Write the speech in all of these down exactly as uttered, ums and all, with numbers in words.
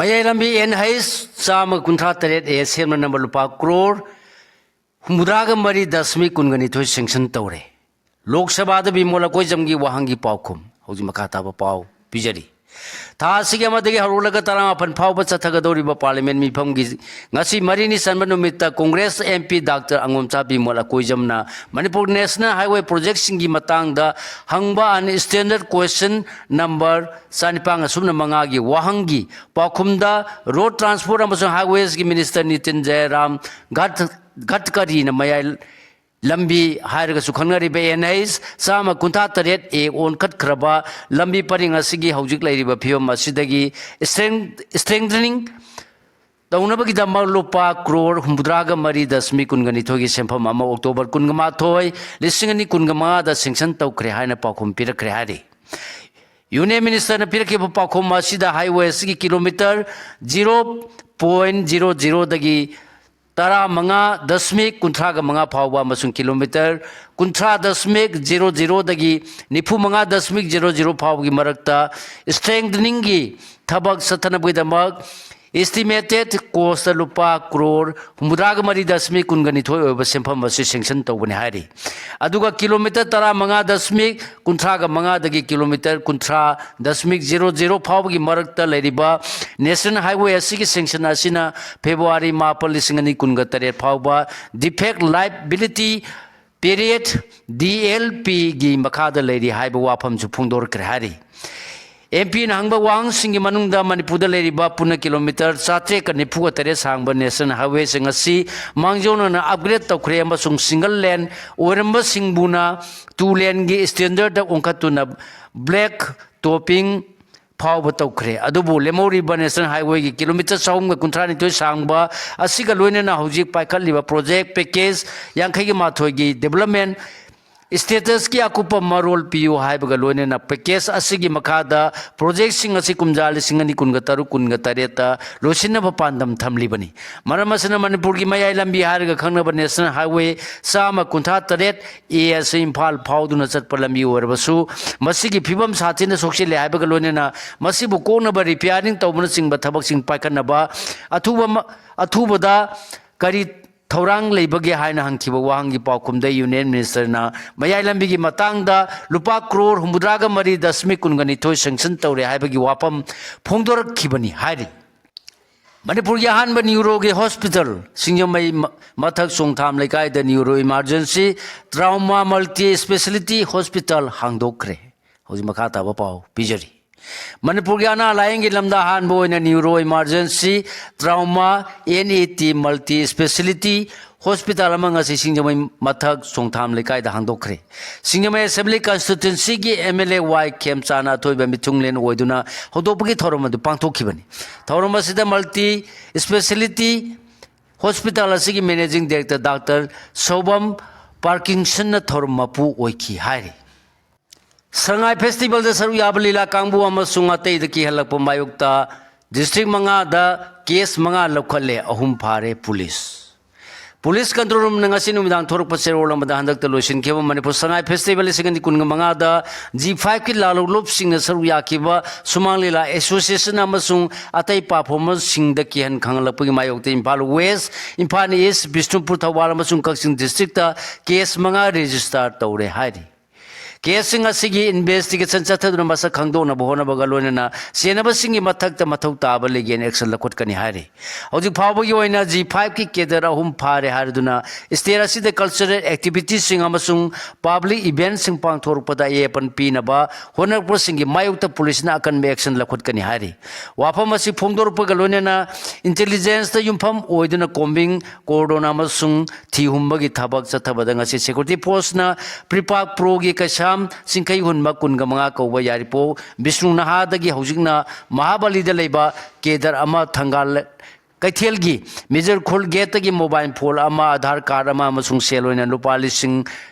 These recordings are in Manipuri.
ꯃꯌꯥꯏ ꯂꯝꯕꯤ N H ꯆꯥꯝꯃ ꯀꯨꯟꯊ꯭ꯔꯥ ꯇꯔꯦꯠ A ꯁꯦꯝꯅꯅꯕ ꯂꯨꯄꯥ ꯀ꯭ꯔꯣꯔ ꯍꯨꯝꯐꯨꯇꯔꯥꯒ ꯃꯔꯤ ꯗꯁꯃꯤꯛ ꯀꯨꯟꯒ ꯅꯤꯊꯣꯏ ꯁꯦꯡꯁꯟ ꯇꯧꯔꯦ꯫ ꯂꯣꯛ ꯁꯚꯥꯗ ꯕꯤꯃꯣꯜ ꯑꯀꯣꯏꯖꯝꯒꯤ ꯋꯥꯍꯪꯒꯤ ꯄꯥꯎꯈꯨꯝ ꯍꯧꯖꯤꯛ ꯃꯈꯥ ꯇꯥꯕ ꯄꯥꯎ ꯄꯤꯖꯔꯤ꯫ ꯊꯥ ꯑꯁꯤꯒꯤ ꯑꯃꯗꯒꯤ ꯍꯧꯔꯛꯂꯒ ꯇꯔꯥꯃꯥꯄꯟ ꯐꯥꯎꯕ ꯆꯠꯊꯒꯗꯧꯔꯤꯕ ꯄꯥꯔꯂꯤꯌꯥꯃꯦꯟ ꯃꯤꯐꯝꯒꯤ ꯉꯁꯤ ꯃꯔꯤꯅꯤ ꯆꯟꯕ ꯅꯨꯃꯤꯠꯇ Congress M P Doctor ꯑꯉꯣꯝꯆꯥ Bimol ꯑꯀꯣꯏꯖꯝꯅ Manipur National Highway projectꯁꯤꯡꯒꯤ ꯃꯇꯥꯡꯗ ꯍꯪꯕ unstandard question number ꯆꯅꯤꯄꯥꯟ ꯑꯁꯨꯝꯅ ꯃꯉꯥꯒꯤ ꯋꯥꯍꯪꯒꯤ ꯄꯥꯎꯈꯨꯝꯗ Road Transport ꯑꯃꯁꯨꯡ Highwaysꯀꯤ Minister ꯅꯤꯇꯤꯟ ꯖꯌꯔꯥꯝ ꯒꯠ-, ꯒꯠꯀꯔꯤꯅ ꯃꯌꯥꯏ ꯂꯝꯕꯤ ꯍꯥꯏꯔꯒꯁꯨ ꯈꯪꯅꯔꯤꯕ N H ꯆꯥꯝꯃ ꯀꯨꯟꯊ꯭ꯔꯥ ꯇꯔꯦꯠ A ꯑꯣꯟꯈꯠꯈ꯭ꯔꯕ ꯂꯝꯕꯤ ꯄꯔꯤꯡ ꯑꯁꯤꯒꯤ ꯍꯧꯖꯤꯛ ꯂꯩꯔꯤꯕ ꯐꯤꯕꯝ ꯑꯁꯤꯗꯒꯤ strength-, strengthening ꯇꯧꯅꯕꯒꯤꯗꯃꯛ ꯂꯨꯄꯥ ꯀ꯭ꯔꯣꯔ ꯍꯨꯝꯐꯨꯇꯔꯥꯒ ꯃꯔꯤ ꯗꯁꯃꯤꯛ ꯀꯨꯟꯒ ꯅꯤꯊꯣꯏꯒꯤ ꯁꯦꯟꯐꯝ ꯑꯃ October ꯀꯨꯟꯒ ꯃꯥꯊꯣꯏ, ꯂꯤꯁꯤꯡ ꯑꯅꯤ ꯀꯨꯟꯒ ꯃꯉꯥꯗ ꯁꯦꯡꯁꯟ ꯇꯧꯈ꯭ꯔꯦ ꯍꯥꯏꯅ ꯄꯥꯎꯈꯨꯝ ꯄꯤꯔꯛꯈ꯭ꯔꯦ ꯍꯥꯏꯔꯤ꯫ Union Ministerꯅ ꯄꯤꯔꯛꯈꯤꯕ ꯄꯥꯎꯈꯨꯝ ꯑꯁꯤꯗ highway ꯑꯁꯤꯒꯤ kilometre zero point zero zeroꯗꯒꯤ ꯇꯔꯥꯃꯉꯥ ꯗꯁꯃꯤꯛ ꯀꯨꯟꯊ꯭ꯔꯥꯒ ꯃꯉꯥ ꯐꯥꯎꯕ ꯑꯃꯁꯨꯡ kilometre ꯀꯨꯟꯊ꯭ꯔꯥ ꯗꯁꯃꯤꯛ zero zeroꯗꯒꯤ ꯅꯤꯐꯨ ꯃꯉꯥ ꯗꯁꯃꯤꯛ zero zero ꯐꯥꯎꯕꯒꯤ ꯃꯔꯛꯇ strengtheningꯒꯤ ꯊꯕꯛ ꯆꯠꯊꯅꯕꯒꯤꯗꯃꯛ estimated cost ꯂꯨꯄꯥ ꯀ꯭ꯔꯣꯔ ꯍꯨꯝꯐꯨꯇꯔꯥꯒ ꯃꯔꯤ ꯗꯁꯃꯤꯛ ꯀꯨꯟꯒ ꯅꯤꯊꯣꯏ ꯑꯣꯏꯕ ꯁꯦꯟꯐꯝ ꯑꯁꯤ ꯁꯦꯡꯁꯟ ꯇꯧꯕꯅꯤ ꯍꯥꯏꯔꯤ꯫ ꯑꯗꯨꯒ kilometre ꯇꯔꯥꯃꯉꯥ ꯗꯁꯃꯤꯛ ꯀꯨꯟꯊ꯭ꯔꯥꯒ ꯃꯉꯥꯗꯒꯤ kilometre ꯀꯨꯟꯊ꯭ꯔꯥ ꯗꯁꯃꯤꯛ zero zero ꯐꯥꯎꯕꯒꯤ ꯃꯔꯛꯇ ꯂꯩꯔꯤꯕ National Highway ꯑꯁꯤꯒꯤ ꯁꯦꯡꯁꯟ ꯑꯁꯤꯅ February ꯃꯥꯄꯜ, ꯂꯤꯁꯤꯡ ꯑꯅꯤ ꯀꯨꯟꯒ ꯇꯔꯦꯠ ꯐꯥꯎꯕ defect liability period, D L P ꯒꯤ ꯃꯈꯥꯗ ꯂꯩꯔꯤ ꯍꯥꯏꯕ ꯋꯥꯐꯝꯁꯨ ꯐꯣꯡꯗꯣꯔꯛꯈ꯭ꯔꯦ ꯍꯥꯏꯔꯤ꯫ M Pꯅ ꯍꯪꯕ ꯋꯥꯍꯪꯁꯤꯡꯒꯤ ꯃꯅꯨꯡꯗ ꯃꯅꯤꯄꯨꯔꯗ ꯂꯩꯔꯤꯕ ꯄꯨꯟꯅ kilometre ꯆꯥꯇ꯭ꯔꯦꯠꯀ ꯅꯤꯐꯨꯒ ꯇꯔꯦꯠ ꯁꯥꯡꯕ National Highwayꯁꯤꯡ ꯑꯁꯤ ꯃꯥꯡꯖꯧꯅꯅ upgrade ꯇꯧꯈ꯭ꯔꯦ ꯑꯃꯁꯨꯡ single lane ꯑꯣꯏꯔꯝꯕꯁꯤꯡꯕꯨꯅ two laneꯒꯤ standardꯇ ꯑꯣꯟꯈꯠꯇꯨꯅ black topping ꯐꯥꯎꯕ ꯇꯧꯈ꯭ꯔꯦ꯫ ꯑꯗꯨꯕꯨ ꯂꯦꯝꯍꯧꯔꯤꯕ National Highwayꯒꯤ kilometre ꯆꯍꯨꯝꯒ ꯀꯨꯟꯊ꯭ꯔꯥ ꯅꯤꯊꯣꯏ ꯁꯥꯡꯕ ꯑꯁꯤꯒ ꯂꯣꯏꯅꯅ ꯍꯧꯖꯤꯛ ꯄꯥꯏꯈꯠꯂꯤꯕ project package ꯌꯥꯡꯈꯩꯒ ꯃꯥꯊꯣꯏꯒꯤ development statusꯀꯤ ꯑꯀꯨꯞꯄ ꯃꯔꯣꯜ ꯄꯤꯌꯨ ꯍꯥꯏꯕꯒ ꯂꯣꯏꯅꯅ package ꯑꯁꯤꯒꯤ ꯃꯈꯥꯗ projectꯁꯤꯡ ꯑꯁꯤ ꯀꯨꯝꯖꯥ ꯂꯤꯁꯤꯡ ꯑꯅꯤ ꯀꯨꯟꯒ ꯇꯔꯨꯛ ꯀꯨꯟꯒ ꯇꯔꯦꯠꯇ ꯂꯣꯏꯁꯤꯟꯅꯕ ꯄꯥꯟꯗꯝ ꯊꯝꯂꯤꯕꯅꯤ꯫ ꯃꯔꯝ ꯑꯁꯤꯅ ꯃꯅꯤꯄꯨꯔꯒꯤ ꯃꯌꯥꯏ ꯂꯝꯕꯤ ꯍꯥꯏꯔꯒ ꯈꯪꯅꯕ National Highway ꯆꯥꯝꯃ ꯀꯨꯟꯊ꯭ꯔꯥ ꯇꯔꯦꯠ A ꯑꯁꯤ ꯏꯝꯐꯥꯜ ꯐꯥꯎꯗꯨꯅ ꯆꯠꯄ ꯂꯝꯕꯤ ꯑꯣꯏꯔꯕꯁꯨ ꯃꯁꯤꯒꯤ ꯐꯤꯕꯝ ꯁꯥꯊꯤꯅ ꯁꯣꯛꯆꯤꯜꯂꯦ ꯍꯥꯏꯕꯒ ꯂꯣꯏꯅꯅ ꯃꯁꯤꯕꯨ ꯀꯣꯛꯅꯕ repairing ꯇꯧꯕꯅꯆꯤꯡꯕ ꯊꯕꯛꯁꯤꯡ ꯄꯥꯏꯈꯠꯅꯕ ꯑꯊꯨꯕ ꯃ-, ꯑꯊꯨꯕꯗ ꯀꯔꯤ ꯊꯧꯔꯥꯡ ꯂꯩꯕꯒꯦ ꯍꯥꯏꯅ ꯍꯪꯈꯤꯕ ꯋꯥꯍꯪꯒꯤ ꯄꯥꯎꯈꯨꯝꯗ Union Ministerꯅ ꯃꯌꯥꯏ ꯂꯝꯕꯤꯒꯤ ꯃꯇꯥꯡꯗ ꯂꯨꯄꯥ ꯀ꯭ꯔꯣꯔ ꯍꯨꯝꯐꯨꯇꯔꯥꯒ ꯃꯔꯤ ꯗꯁꯃꯤꯛ ꯀꯨꯟꯒ ꯅꯤꯊꯣꯏ sanction ꯇꯧꯔꯦ ꯍꯥꯏꯕꯒꯤ ꯋꯥꯐꯝ ꯐꯣꯡꯗꯣꯔꯛꯈꯤꯕꯅꯤ ꯍꯥꯏꯔꯤ꯫ ꯃꯅꯤꯄꯨꯔꯒꯤ ꯑꯍꯥꯟꯕ neuroꯒꯤ hospital ꯁꯤꯡꯖꯃꯩ ꯃ-, ꯃꯊꯛ ꯆꯣꯡꯊꯥꯝ ꯂꯩꯀꯥꯏꯗ neuro emergency trauma multi speciality hospital ꯍꯥꯡꯗꯣꯛꯈ꯭ꯔꯦ꯫ ꯍꯧꯖꯤꯛ ꯃꯈꯥ ꯇꯥꯕ ꯄꯥꯎ ꯄꯤꯖꯔꯤ꯫ ꯃꯅꯤꯄꯨꯔꯒꯤ ꯑꯅꯥ ꯂꯥꯌꯦꯡꯒꯤ ꯂꯝꯗ ꯑꯍꯥꯟꯕ ꯑꯣꯏꯅ neuro emergency trauma N E T multi speciality hospital ꯑꯃ ꯉꯁꯤ ꯁꯤꯡꯖꯃꯩ ꯃꯊꯛ ꯆꯣꯡꯊꯥꯝ ꯂꯩꯀꯥꯏꯗ ꯍꯥꯡꯗꯣꯛꯈ꯭ꯔꯦ꯫ ꯁꯤꯡꯖꯃꯩ Assembly Constituencyꯒꯤ M L A Y ꯈꯦꯝꯆꯥꯅ ꯑꯊꯣꯏꯕ ꯃꯤꯊꯨꯡꯂꯦꯟ ꯑꯣꯏꯗꯨꯅ ꯍꯧꯗꯣꯛꯄꯒꯤ ꯊꯧꯔꯝ ꯑꯗꯨ ꯄꯥꯡꯊꯣꯛꯈꯤꯕꯅꯤ꯫ ꯊꯧꯔꯝ ꯑꯁꯤꯗ multi speciality hospital ꯑꯁꯤꯒꯤ Managing Director Doctor ꯁꯣꯕꯝ ꯄꯥꯔꯀꯤꯟꯁꯟꯅ ꯊꯧꯔꯝ ꯃꯄꯨ ꯑꯣꯏꯈꯤ ꯍꯥꯏꯔꯤ꯫ ꯁꯉꯥꯏ festivalꯗ ꯁꯔꯨꯛ ꯌꯥꯕ ꯂꯤꯂꯥ ꯀꯥꯡꯕꯨ ꯑꯃꯁꯨꯡ ꯑꯇꯩꯗ ꯀꯤꯍꯜꯂꯛꯄ ꯃꯥꯌꯣꯛꯇ district ꯃꯉꯥꯗ case ꯃꯉꯥ ꯂꯧꯈꯠꯂꯦ, ꯑꯍꯨꯝ ꯐꯥꯔꯦ ꯄꯨꯂꯤꯁ꯫ Police Control Roomꯅ ꯉꯁꯤ ꯅꯨꯃꯤꯗꯥꯡ ꯊꯣꯔꯛꯄ ꯆꯦꯔꯣꯜ ꯑꯃꯗ ꯍꯟꯗꯛꯇ ꯂꯣꯏꯁꯤꯟꯈꯤꯕ ꯃꯅꯤꯄꯨꯔ ꯁꯉꯥꯏ festival ꯂꯤꯁꯤꯡ ꯑꯅꯤ ꯀꯨꯟꯒ ꯃꯉꯥꯗ G fiveꯀꯤ ꯂꯥꯜꯍꯧꯂꯨꯞꯁꯤꯡꯅ ꯁꯔꯨꯛ ꯌꯥꯈꯤꯕ ꯁꯨꯃꯥꯡ ꯂꯤꯂꯥ association ꯑꯃꯁꯨꯡ ꯑꯇꯩ performerꯁꯤꯡꯗ ꯀꯤꯍꯟ ꯈꯪꯍꯜꯂꯛꯄꯒꯤ ꯃꯥꯌꯣꯛꯇ ꯏꯝꯐꯥꯜ West, ꯏꯝꯐꯥꯜ East, ꯕꯤꯁꯅꯨꯄꯨꯔ, ꯊꯧꯕꯥꯜ ꯑꯃꯁꯨꯡ ꯀꯛꯆꯤꯡ districtꯇ case ꯃꯉꯥ register ꯇꯧꯔꯦ ꯍꯥꯏꯔꯤ꯫ Caseꯁꯤꯡ ꯑꯁꯤꯒꯤ investigation ꯆꯠꯊꯗꯨꯅ ꯃꯁꯛ ꯈꯪꯗꯣꯛꯅꯕ ꯍꯣꯠꯅꯕꯒ ꯂꯣꯏꯅꯅ ꯆꯦꯟꯅꯕꯁꯤꯡꯒꯤ ꯃꯊꯛꯇ ꯃꯊꯧ ꯇꯥꯕ legal action ꯂꯧꯈꯠꯀꯅꯤ ꯍꯥꯏꯔꯤ꯫ ꯍꯧꯖꯤꯛ ꯐꯥꯎꯕꯒꯤ ꯑꯣꯏꯅ G fiveꯀꯤ cadre ꯑꯍꯨꯝ ꯐꯥꯔꯦ ꯍꯥꯏꯔꯗꯨꯅ state ꯑꯁꯤꯗ cultural activityꯁꯤꯡ ꯑꯃꯁꯨꯡ public eventꯁꯤꯡ ꯄꯥꯡꯊꯣꯔꯛꯄꯗ ꯑꯌꯦꯠꯄ ꯄꯤꯅꯕ ꯍꯣꯠꯅꯔꯛꯄꯁꯤꯡꯒꯤ ꯃꯥꯌꯣꯛꯇ ꯄꯨꯂꯤꯁꯅ ꯑꯀꯟꯕ action ꯂꯧꯈꯠꯀꯅꯤ ꯍꯥꯏꯔꯤ꯫ ꯋꯥꯐꯝ ꯑꯁꯤ ꯐꯣꯡꯗꯣꯔꯛꯄꯒ ꯂꯣꯏꯅꯅ intelligenceꯇ ꯌꯨꯝꯐꯝ ꯑꯣꯏꯗꯨꯅ combing, cordon ꯑꯃꯁꯨꯡ ꯊꯤ ꯍꯨꯝꯕꯒꯤ ꯊꯕꯛ ꯆꯠꯊꯕꯗ ꯉꯁꯤ security forceꯅ ꯄ꯭ꯔꯤꯄꯥꯛ ꯄ꯭ꯔꯣꯒꯤ ꯀꯩꯁꯥꯝ ꯆꯤꯡꯈꯩ ꯍꯨꯟꯕ ꯀꯨꯟꯒ ꯃꯉꯥ ꯀꯧꯕ ꯌꯥꯏꯔꯤꯄꯣꯛ ꯕꯤꯁꯅꯨ ꯅꯍꯥꯗꯒꯤ ꯍꯧꯖꯤꯛꯅ ꯃꯍꯥꯕꯂꯤꯗ ꯂꯩꯕ cadre ꯑꯃ ꯊꯪꯒꯥꯜ ꯀꯩꯊꯦꯜꯒꯤ ꯃꯤꯖꯔꯈꯨꯜ gateꯇꯒꯤ mobile phone ꯑꯃ, Aadhaar card ꯑꯃ ꯑꯃꯁꯨꯡ ꯁꯦꯜ ꯑꯣꯏꯅ ꯂꯨꯄꯥ ꯂꯤꯁꯤꯡ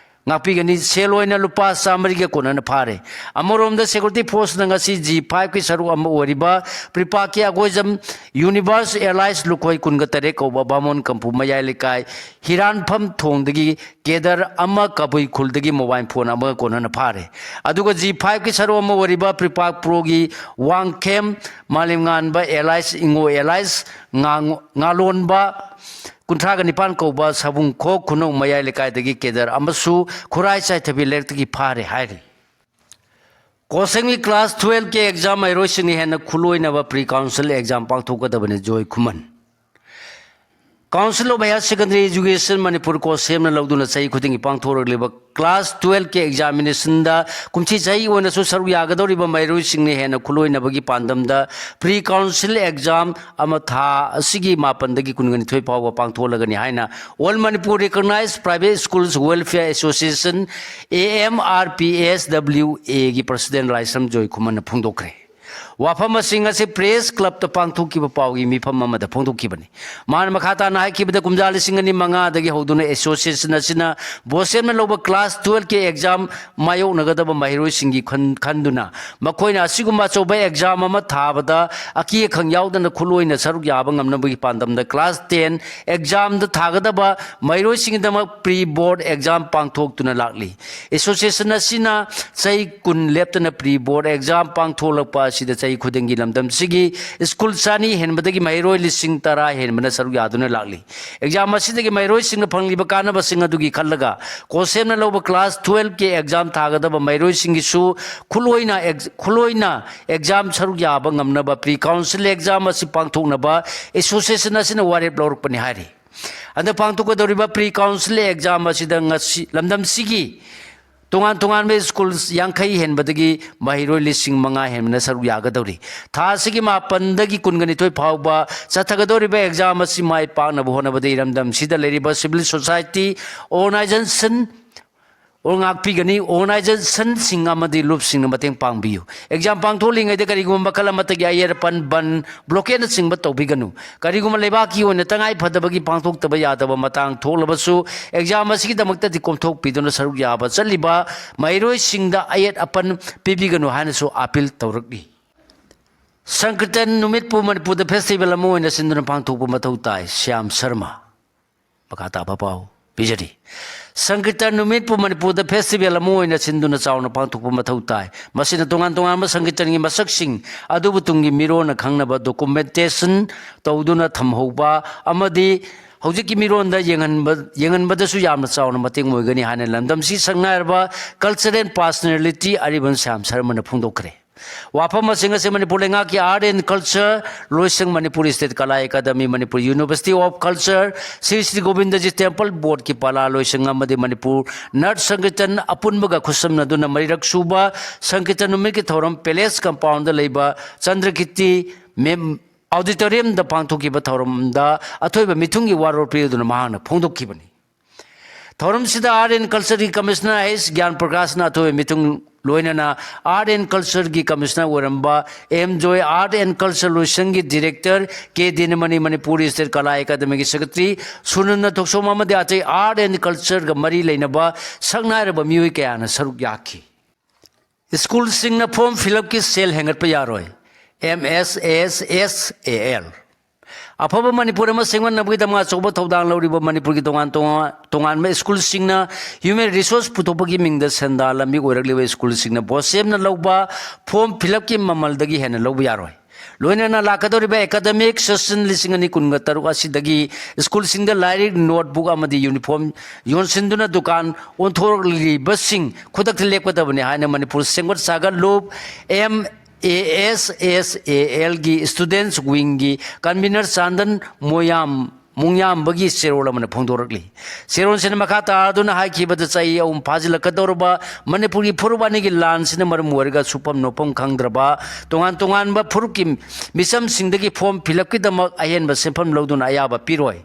ꯉꯥꯛꯄꯤꯒꯅꯤ꯫ ꯁꯦꯜ ꯑꯣꯏꯅ ꯂꯨꯄꯥ ꯆꯥꯃꯔꯤꯒ ꯀꯣꯟꯅꯅ ꯐꯥꯔꯦ꯫ ꯑꯃꯔꯣꯝꯗ security forceꯅ ꯉꯁꯤ G fiveꯀꯤ ꯁꯔꯨꯛ ꯑꯃ ꯑꯣꯏꯔꯤꯕ ꯄ꯭ꯔꯤꯄꯥꯛꯀꯤ ꯑꯒꯣꯏꯖꯝ ꯌꯨꯅꯤꯚꯔꯁ ꯑꯦꯌꯔꯂꯥꯏꯟꯁ ꯂꯨꯈꯣꯏ ꯀꯨꯟꯒ ꯇꯔꯦꯠ ꯀꯧꯕ ꯕꯥꯃꯣꯟ ꯀꯝꯄꯨ ꯃꯌꯥꯏ ꯂꯩꯀꯥꯏ ꯍꯤꯔꯥꯟꯐꯝ ꯊꯣꯡꯗꯒꯤ ꯀꯦꯗꯔ ꯑꯃ ꯀꯕꯨꯏ ꯈꯨꯜꯗꯒꯤ mobile phone ꯑꯃꯒ ꯀꯣꯟꯅꯅ ꯐꯥꯔꯦ꯫ ꯑꯗꯨꯒ G fiveꯀꯤ ꯁꯔꯨꯛ ꯑꯃ ꯑꯣꯏꯔꯤꯕ ꯄ꯭ꯔꯤꯄꯥꯛ ꯄ꯭ꯔꯣꯒꯤ ꯋꯥꯡꯈꯦꯝ ꯃꯥꯂꯦꯝꯉꯥꯟꯕ ꯑꯦꯌꯔꯂꯥꯏꯟꯁ, ꯏꯉꯣ ꯑꯦꯌꯔꯂꯥꯏꯟꯁ, ꯉꯥꯡ-, ꯉꯥꯂꯣꯟꯕ ꯀꯨꯟꯊ꯭ꯔꯥꯒ ꯅꯤꯄꯥꯟ ꯀꯧꯕ ꯁꯥꯕꯨꯡꯈꯣꯛ ꯈꯨꯅꯧ ꯃꯌꯥꯏ ꯂꯩꯀꯥꯏꯗꯒꯤ ꯀꯦꯗꯔ ꯑꯃꯁꯨ ꯈꯨꯔꯥꯏ ꯆꯥꯏꯊꯕꯤ ꯂꯩꯔꯛꯇꯒꯤ ꯐꯥꯔꯦ ꯍꯥꯏꯔꯤ꯫ ꯀꯣꯁꯦꯝꯒꯤ class twelveꯀꯤ exam ꯃꯍꯩꯔꯣꯏꯁꯤꯡꯅ ꯍꯦꯟꯅ ꯈꯨꯂꯣꯏꯅꯕ pre council exam ꯄꯥꯡꯊꯣꯛꯀꯗꯕꯅꯤ, joy Khuman. Council of Higher Secondary Education Manipur ꯀꯣꯁꯦꯝꯅ ꯂꯧꯗꯨꯅ ꯆꯍꯤ ꯈꯨꯗꯤꯡꯒꯤ ꯄꯥꯡꯊꯣꯔꯛꯂꯤꯕ class twelveꯀꯤ examinationꯗ ꯀꯨꯝꯁꯤ ꯆꯍꯤ ꯑꯣꯏꯅꯁꯨ ꯁꯔꯨꯛ ꯌꯥꯒꯗꯧꯔꯤꯕ ꯃꯍꯩꯔꯣꯏꯁꯤꯡꯅ ꯍꯦꯟꯅ ꯈꯨꯂꯣꯏꯅꯕꯒꯤ ꯄꯥꯟꯗꯝꯗ pre council exam ꯑꯃ ꯊꯥ ꯑꯁꯤꯒꯤ ꯃꯥꯄꯟꯗꯒꯤ ꯀꯨꯟꯒ ꯅꯤꯊꯣꯏ ꯐꯥꯎꯕ ꯄꯥꯡꯊꯣꯛꯂꯒꯅꯤ ꯍꯥꯏꯅ All Manipur Recognized Private Schools Welfare Association, A M R P S W Aꯒꯤ president ꯂꯥꯏꯁ꯭ꯔꯝ ꯖꯣꯏ ꯈꯨꯃꯟꯅ ꯐꯣꯡꯗꯣꯛꯈ꯭ꯔꯦ꯫ ꯋꯥꯐꯝ ꯑꯁꯤ ꯉꯁꯤ Press Clubꯇ ꯄꯥꯡꯊꯣꯛꯈꯤꯕ ꯄꯥꯎꯒꯤ ꯃꯤꯐꯝ ꯑꯃꯗ ꯐꯣꯡꯗꯣꯛꯈꯤꯕꯅꯤ꯫ ꯃꯥꯅ ꯃꯈꯥ ꯇꯥꯅ ꯍꯥꯏꯈꯤꯕꯗ, ꯀꯨꯝꯖꯥ ꯂꯤꯁꯤꯡ ꯑꯅꯤ ꯃꯉꯥꯗꯒꯤ ꯍꯧꯗꯨꯅ association ꯑꯁꯤꯅ ꯕꯣꯁꯦꯝꯅ ꯂꯧꯕ class twelveꯀꯤ exam ꯃꯥꯌꯣꯛꯅꯒꯗꯕ ꯃꯍꯩꯔꯣꯏꯁꯤꯡꯒꯤ ꯈꯟ-, ꯈꯟꯗꯨꯅ ꯃꯈꯣꯏꯅ ꯑꯁꯤꯒꯨꯝꯕ ꯑꯆꯧꯕ exam ꯑꯃ ꯊꯥꯕꯗ ꯑꯀꯤ ꯑꯈꯪ ꯌꯥꯎꯗꯅ ꯈꯨꯠꯂꯣꯏꯅ ꯁꯔꯨꯛ ꯌꯥꯕ ꯉꯝꯅꯕꯒꯤ ꯄꯥꯟꯗꯝꯗ class ten examꯗ ꯊꯥꯒꯗꯕ ꯃꯍꯩꯔꯣꯏꯁꯤꯡꯒꯤꯗꯃꯛ pre board exam ꯄꯥꯡꯊꯣꯛꯇꯨꯅ ꯂꯥꯛꯂꯤ꯫ Association ꯑꯁꯤꯅ ꯆꯍꯤ ꯀꯨꯟ ꯂꯦꯞꯇꯅ pre board exam ꯄꯥꯡꯊꯣꯛꯂꯛꯄ ꯑꯁꯤꯗ ꯆꯍꯤ ꯈꯨꯗꯤꯡꯒꯤ ꯂꯝꯗꯝꯁꯤꯒꯤ school ꯆꯅꯤ ꯍꯦꯟꯕꯗꯒꯤ ꯃꯍꯩꯔꯣꯏ ꯂꯤꯁꯤꯡ ꯇꯔꯥ ꯍꯦꯟꯕꯅ ꯁꯔꯨꯛ ꯌꯥꯗꯨꯅ ꯂꯥꯛꯂꯤ꯫ Exam ꯑꯁꯤꯗꯒꯤ ꯃꯍꯩꯔꯣꯏꯁꯤꯡꯅ ꯐꯪꯂꯤꯕ ꯀꯥꯟꯅꯕꯁꯤꯡ ꯑꯗꯨꯒꯤ ꯈꯜꯂꯒ ꯀꯣꯁꯦꯝꯅ ꯂꯧꯕ class twelveꯀꯤ exam ꯊꯥꯒꯗꯕ ꯃꯍꯩꯔꯣꯏꯁꯤꯡꯒꯤꯁꯨ ꯈꯨꯠꯂꯣꯏꯅ ex-, ꯈꯨꯠꯂꯣꯏꯅ exam ꯁꯔꯨꯛ ꯌꯥꯕ ꯉꯝꯅꯕ pre council exam ꯑꯁꯤ ꯄꯥꯡꯊꯣꯛꯅꯕ association ꯑꯁꯤꯅ ꯋꯥꯔꯦꯞ ꯂꯧꯔꯛꯄꯅꯤ ꯍꯥꯏꯔꯤ꯫ ꯍꯟꯗꯛ ꯄꯥꯡꯊꯣꯛꯀꯗꯧꯔꯤꯕ pre council exam ꯑꯁꯤꯗ ꯉꯁꯤ ꯂꯝꯗꯝꯁꯤꯒꯤ ꯇꯣꯉꯥꯟ ꯇꯣꯉꯥꯟꯕ schools ꯌꯥꯡꯈꯩ ꯍꯦꯟꯕꯗꯒꯤ ꯃꯍꯩꯔꯣꯏ ꯂꯤꯁꯤꯡ ꯃꯉꯥ ꯍꯦꯟꯕꯅ ꯁꯔꯨꯛ ꯌꯥꯒꯗꯧꯔꯤ꯫ ꯊꯥ ꯑꯁꯤꯒꯤ ꯃꯥꯄꯟꯗꯒꯤ ꯀꯨꯟꯒ ꯅꯤꯊꯣꯏ ꯐꯥꯎꯕ ꯆꯠꯊꯒꯗꯧꯔꯤꯕ exam ꯑꯁꯤ ꯃꯥꯏ ꯄꯥꯛꯅꯕ ꯍꯣꯠꯅꯕꯗ ꯏꯔꯝꯗꯝꯁꯤꯗ ꯂꯩꯔꯤꯕ civil society organization ꯉꯥꯛꯄꯤꯒꯅꯤ꯫ ꯑꯣꯔꯒꯅꯥꯏꯖꯦꯁꯟꯁꯤꯡ ꯑꯃꯗꯤ ꯂꯨꯞꯁꯤꯡꯅ ꯃꯇꯦꯡ ꯄꯥꯡꯕꯤꯌꯨ꯫ ꯑꯦꯛꯖꯥꯝ ꯄꯥꯡꯊꯣꯛꯂꯤꯉꯩꯗ ꯀꯔꯤꯒꯨꯝꯕ ꯃꯈꯜ ꯑꯃꯠꯇꯒꯤ ꯑꯌꯦꯠ ꯑꯄꯟ, ꯕꯟ, ꯕ꯭ꯂꯣꯀꯦꯠꯅꯆꯤꯡꯕ ꯇꯧꯕꯤꯒꯅꯨ꯫ ꯀꯔꯤꯒꯨꯝꯕ ꯂꯩꯕꯥꯛꯀꯤ ꯑꯣꯏꯅ ꯇꯉꯥꯏ ꯐꯗꯕꯒꯤ ꯄꯥꯡꯊꯣꯛꯇꯕ ꯌꯥꯗꯕ ꯃꯇꯥꯡ ꯊꯣꯛꯂꯕꯁꯨ, ꯑꯦꯛꯖꯥꯝ ꯑꯁꯤꯒꯤꯗꯃꯛꯇꯗꯤ ꯀꯣꯝꯊꯣꯛꯄꯤꯗꯨꯅ ꯁꯔꯨꯛ ꯌꯥꯕ ꯆꯠꯂꯤꯕ ꯃꯍꯩꯔꯣꯏꯁꯤꯡꯗ ꯑꯌꯦꯠ ꯑꯄꯟ ꯄꯤꯕꯤꯒꯅꯨ ꯍꯥꯏꯅꯁꯨ ꯑꯥꯄꯤꯜ ꯇꯧꯔꯛꯂꯤ꯫ ꯁꯪꯀ꯭ꯔꯤꯇꯟ ꯅꯨꯃꯤꯠꯄꯨ ꯃꯅꯤꯄꯨꯔꯗ ꯐꯦꯁꯇꯤꯚꯦꯜ ꯑꯃ ꯑꯣꯏꯅ ꯁꯤꯟꯗꯨꯅ ꯄꯥꯡꯊꯣꯛꯄ ꯃꯊꯧ ꯇꯥꯏ꯫ ꯁ꯭ꯌꯥꯝ ꯁꯔꯃ꯫ ꯃꯈꯥ ꯇꯥꯕ ꯄꯥꯎ ꯄꯤꯖꯔꯤ꯫ ꯁꯪꯀ꯭ꯔꯤꯇꯟ ꯅꯨꯃꯤꯠꯄꯨ ꯃꯅꯤꯄꯨꯔꯗ ꯐꯦꯁꯇꯤꯚꯦꯜ ꯑꯃ ꯑꯣꯏꯅ ꯁꯤꯟꯗꯨꯅ ꯆꯥꯎꯅ ꯄꯥꯡꯊꯣꯛꯄ ꯃꯊꯧ ꯇꯥꯏ꯫ ꯃꯁꯤꯅ ꯇꯣꯉꯥꯟ ꯇꯣꯉꯥꯟꯕ ꯁꯪꯀ꯭ꯔꯤꯇꯟꯒꯤ ꯃꯁꯛꯁꯤꯡ ꯑꯗꯨꯕꯨ ꯇꯨꯡꯒꯤ ꯃꯤꯔꯣꯟꯅ ꯈꯪꯅꯕ ꯗꯣꯀꯨꯃꯦꯟꯇꯦꯁꯟ ꯇꯧꯗꯨꯅ ꯊꯝꯍꯧꯕ ꯑꯃꯗꯤ ꯍꯧꯖꯤꯛꯀꯤ ꯃꯤꯔꯣꯟꯗ ꯌꯦꯡꯍꯟꯕ, ꯌꯦꯡꯍꯟꯕꯗꯁꯨ ꯌꯥꯝꯅ ꯆꯥꯎꯅ ꯃꯇꯦꯡ ꯑꯣꯏꯒꯅꯤ ꯍꯥꯏꯅ ꯂꯝꯗꯝꯁꯤ ꯁꯛꯅꯥꯏꯔꯕ ꯀꯜꯆꯔꯦꯜ ꯄꯥꯔꯁꯅꯦꯂꯤꯇꯤ ꯑꯔꯤꯕꯝ ꯁ꯭ꯌꯥꯝ ꯁꯔꯃꯅ ꯐꯣꯡꯗꯣꯛꯈ꯭ꯔꯦ꯫ ꯋꯥꯐꯝ ꯑꯁꯤꯡ ꯑꯁꯤ ꯃꯅꯤꯄꯨꯔ ꯂꯩꯉꯥꯛꯀꯤ Art and Culture ꯂꯣꯏꯁꯪ, Manipur State Kala Academy, Manipur University of Culture, Shri Shri Govindaji Temple Board ꯀꯤ ꯄꯥꯂꯥ ꯂꯣꯏꯁꯪ ꯑꯃꯗꯤ ꯃꯅꯤꯄꯨꯔ ꯅꯥꯠ ꯁꯪꯀꯤꯔꯇꯟ ꯑꯄꯨꯟꯕꯒ ꯈꯨꯠꯁꯝꯅꯗꯨꯅ ꯃꯔꯤꯔꯛ ꯁꯨꯕ ꯁꯪꯀꯤꯔꯇꯟ ꯅꯨꯃꯤꯠꯀꯤ ꯊꯧꯔꯝ Palace Compound ꯗ ꯂꯩꯕ ꯆꯟꯗ꯭ꯔꯀꯤꯔꯇꯤ ꯃꯦꯝ ꯑꯣꯗꯤꯇꯣꯔꯤꯌꯝꯗ ꯄꯥꯡꯊꯣꯛꯈꯤꯕ ꯊꯧꯔꯝꯗ ꯑꯊꯣꯏꯕ ꯃꯤꯊꯨꯡꯒꯤ ꯋꯥꯔꯣꯜ ꯄꯤꯔꯗꯨꯅ ꯃꯍꯥꯛꯅ ꯐꯣꯡꯗꯣꯛꯈꯤꯕꯅꯤ꯫ ꯊꯧꯔꯝꯁꯤꯗ Art and Culture ꯒꯤ Commissioner ꯑꯩꯆ ꯒ꯭ꯌꯥꯟ ꯄ꯭ꯔꯀꯥꯁꯅ ꯑꯊꯣꯏꯕ ꯃꯤꯊꯨꯡ, ꯂꯣꯏꯅꯅ Art and Culture ꯒꯤ Commissioner ꯑꯣꯏꯔꯝꯕ M joy, Art and Culture ꯂꯣꯏꯁꯪꯒꯤ Director ꯀꯦ ꯗꯤꯅꯃꯅꯤ, ꯃꯅꯤꯄꯨꯔ State Kala Academy ꯒꯤ Secretary ꯁꯨꯅꯟꯗ ꯊꯣꯛꯁꯣꯝ ꯑꯃꯗꯤ ꯑꯇꯩ Art and Culture ꯒ ꯃꯔꯤ ꯂꯩꯅꯕ ꯁꯛꯅꯥꯏꯔꯕ ꯃꯤꯑꯣꯏ ꯀꯌꯥꯅ ꯁꯔꯨꯛ ꯌꯥꯈꯤ꯫ ꯁ꯭ꯀꯨꯜꯁꯤꯡꯅ form fill up ꯀꯤ ꯁꯦꯜ ꯍꯦꯟꯒꯠꯄ ꯌꯥꯔꯣꯏ, M S S S A L. ꯑꯐꯕ ꯃꯅꯤꯄꯨꯔ ꯑꯃ ꯁꯦꯝꯒꯠꯅꯕꯒꯤꯗꯃꯛ ꯑꯆꯧꯕ ꯊꯧꯗꯥꯡ ꯂꯧꯔꯤꯕ ꯃꯅꯤꯄꯨꯔꯒꯤ ꯇꯣꯉꯥꯟ ꯇꯣꯉꯥꯟ, ꯇꯣꯉꯥꯟꯕ ꯁ꯭ꯀꯨꯜꯁꯤꯡꯅ human resource ꯄꯨꯊꯣꯛꯄꯒꯤ ꯃꯤꯡꯗ ꯁꯦꯟꯗꯥꯟ ꯂꯝꯕꯤ ꯑꯣꯏꯔꯛꯂꯤꯕ ꯁ꯭ꯀꯨꯜꯁꯤꯡꯅ ꯕꯣꯁꯦꯝꯅ ꯂꯧꯕ form fill up ꯀꯤ ꯃꯃꯜꯗꯒꯤ ꯍꯦꯟꯅ ꯂꯧꯕ ꯌꯥꯔꯣꯏ꯫ ꯂꯣꯏꯅꯅ ꯂꯥꯛꯀꯗꯧꯔꯤꯕ academic session ꯂꯤꯁꯤꯡ ꯑꯅꯤ ꯀꯨꯟꯒ ꯇꯔꯨꯛ ꯑꯁꯤꯗꯒꯤ ꯁ꯭ꯀꯨꯜꯁꯤꯡꯗ ꯂꯥꯏꯔꯤꯛ, notebook ꯑꯃꯗꯤ uniform ꯌꯣꯟꯁꯤꯟꯗꯨꯅ ꯗꯨꯀꯥꯟ ꯑꯣꯟꯊꯣꯔꯛꯂꯤꯕꯁꯤꯡ ꯈꯨꯗꯛꯇ ꯂꯦꯞꯀꯗꯕꯅꯤ ꯍꯥꯏꯅ ꯃꯅꯤꯄꯨꯔ ꯁꯦꯝꯒꯠ ꯁꯥꯒꯠꯂꯨꯞ, M A S S A L ꯒꯤ Students Wing ꯒꯤ Convener ꯆꯥꯟꯗꯟ ꯃꯣꯌꯥꯝ, ꯃꯨꯡꯌꯥꯝꯕꯒꯤ ꯆꯦꯔꯣꯜ ꯑꯃꯅ ꯐꯣꯡꯗꯣꯔꯛꯂꯤ꯫ ꯆꯦꯔꯣꯜꯁꯤꯅ ꯃꯈꯥ ꯇꯥꯗꯨꯅ ꯍꯥꯏꯈꯤꯕꯗ, ꯆꯍꯤ ꯑꯍꯨꯝ ꯐꯥꯖꯤꯜꯂꯛꯀꯗꯧꯔꯕ ꯃꯅꯤꯄꯨꯔꯒꯤ ꯐꯨꯔꯨꯞ ꯑꯅꯤꯒꯤ ꯂꯥꯟꯁꯤꯅ ꯃꯔꯝ ꯑꯣꯏꯔꯒ ꯁꯨꯐꯝ ꯅꯣꯐꯝ ꯈꯪꯗ꯭ꯔꯕ ꯇꯣꯉꯥꯟ ꯇꯣꯉꯥꯟꯕ ꯐꯨꯔꯨꯞꯀꯤ ꯃꯤꯆꯝꯁꯤꯡꯗꯒꯤ form fill up ꯀꯤꯗꯃꯛ ꯑꯍꯦꯟꯕ ꯁꯦꯟꯐꯝ ꯂꯧꯗꯨꯅ ꯑꯌꯥꯕ ꯄꯤꯔꯣꯏ꯫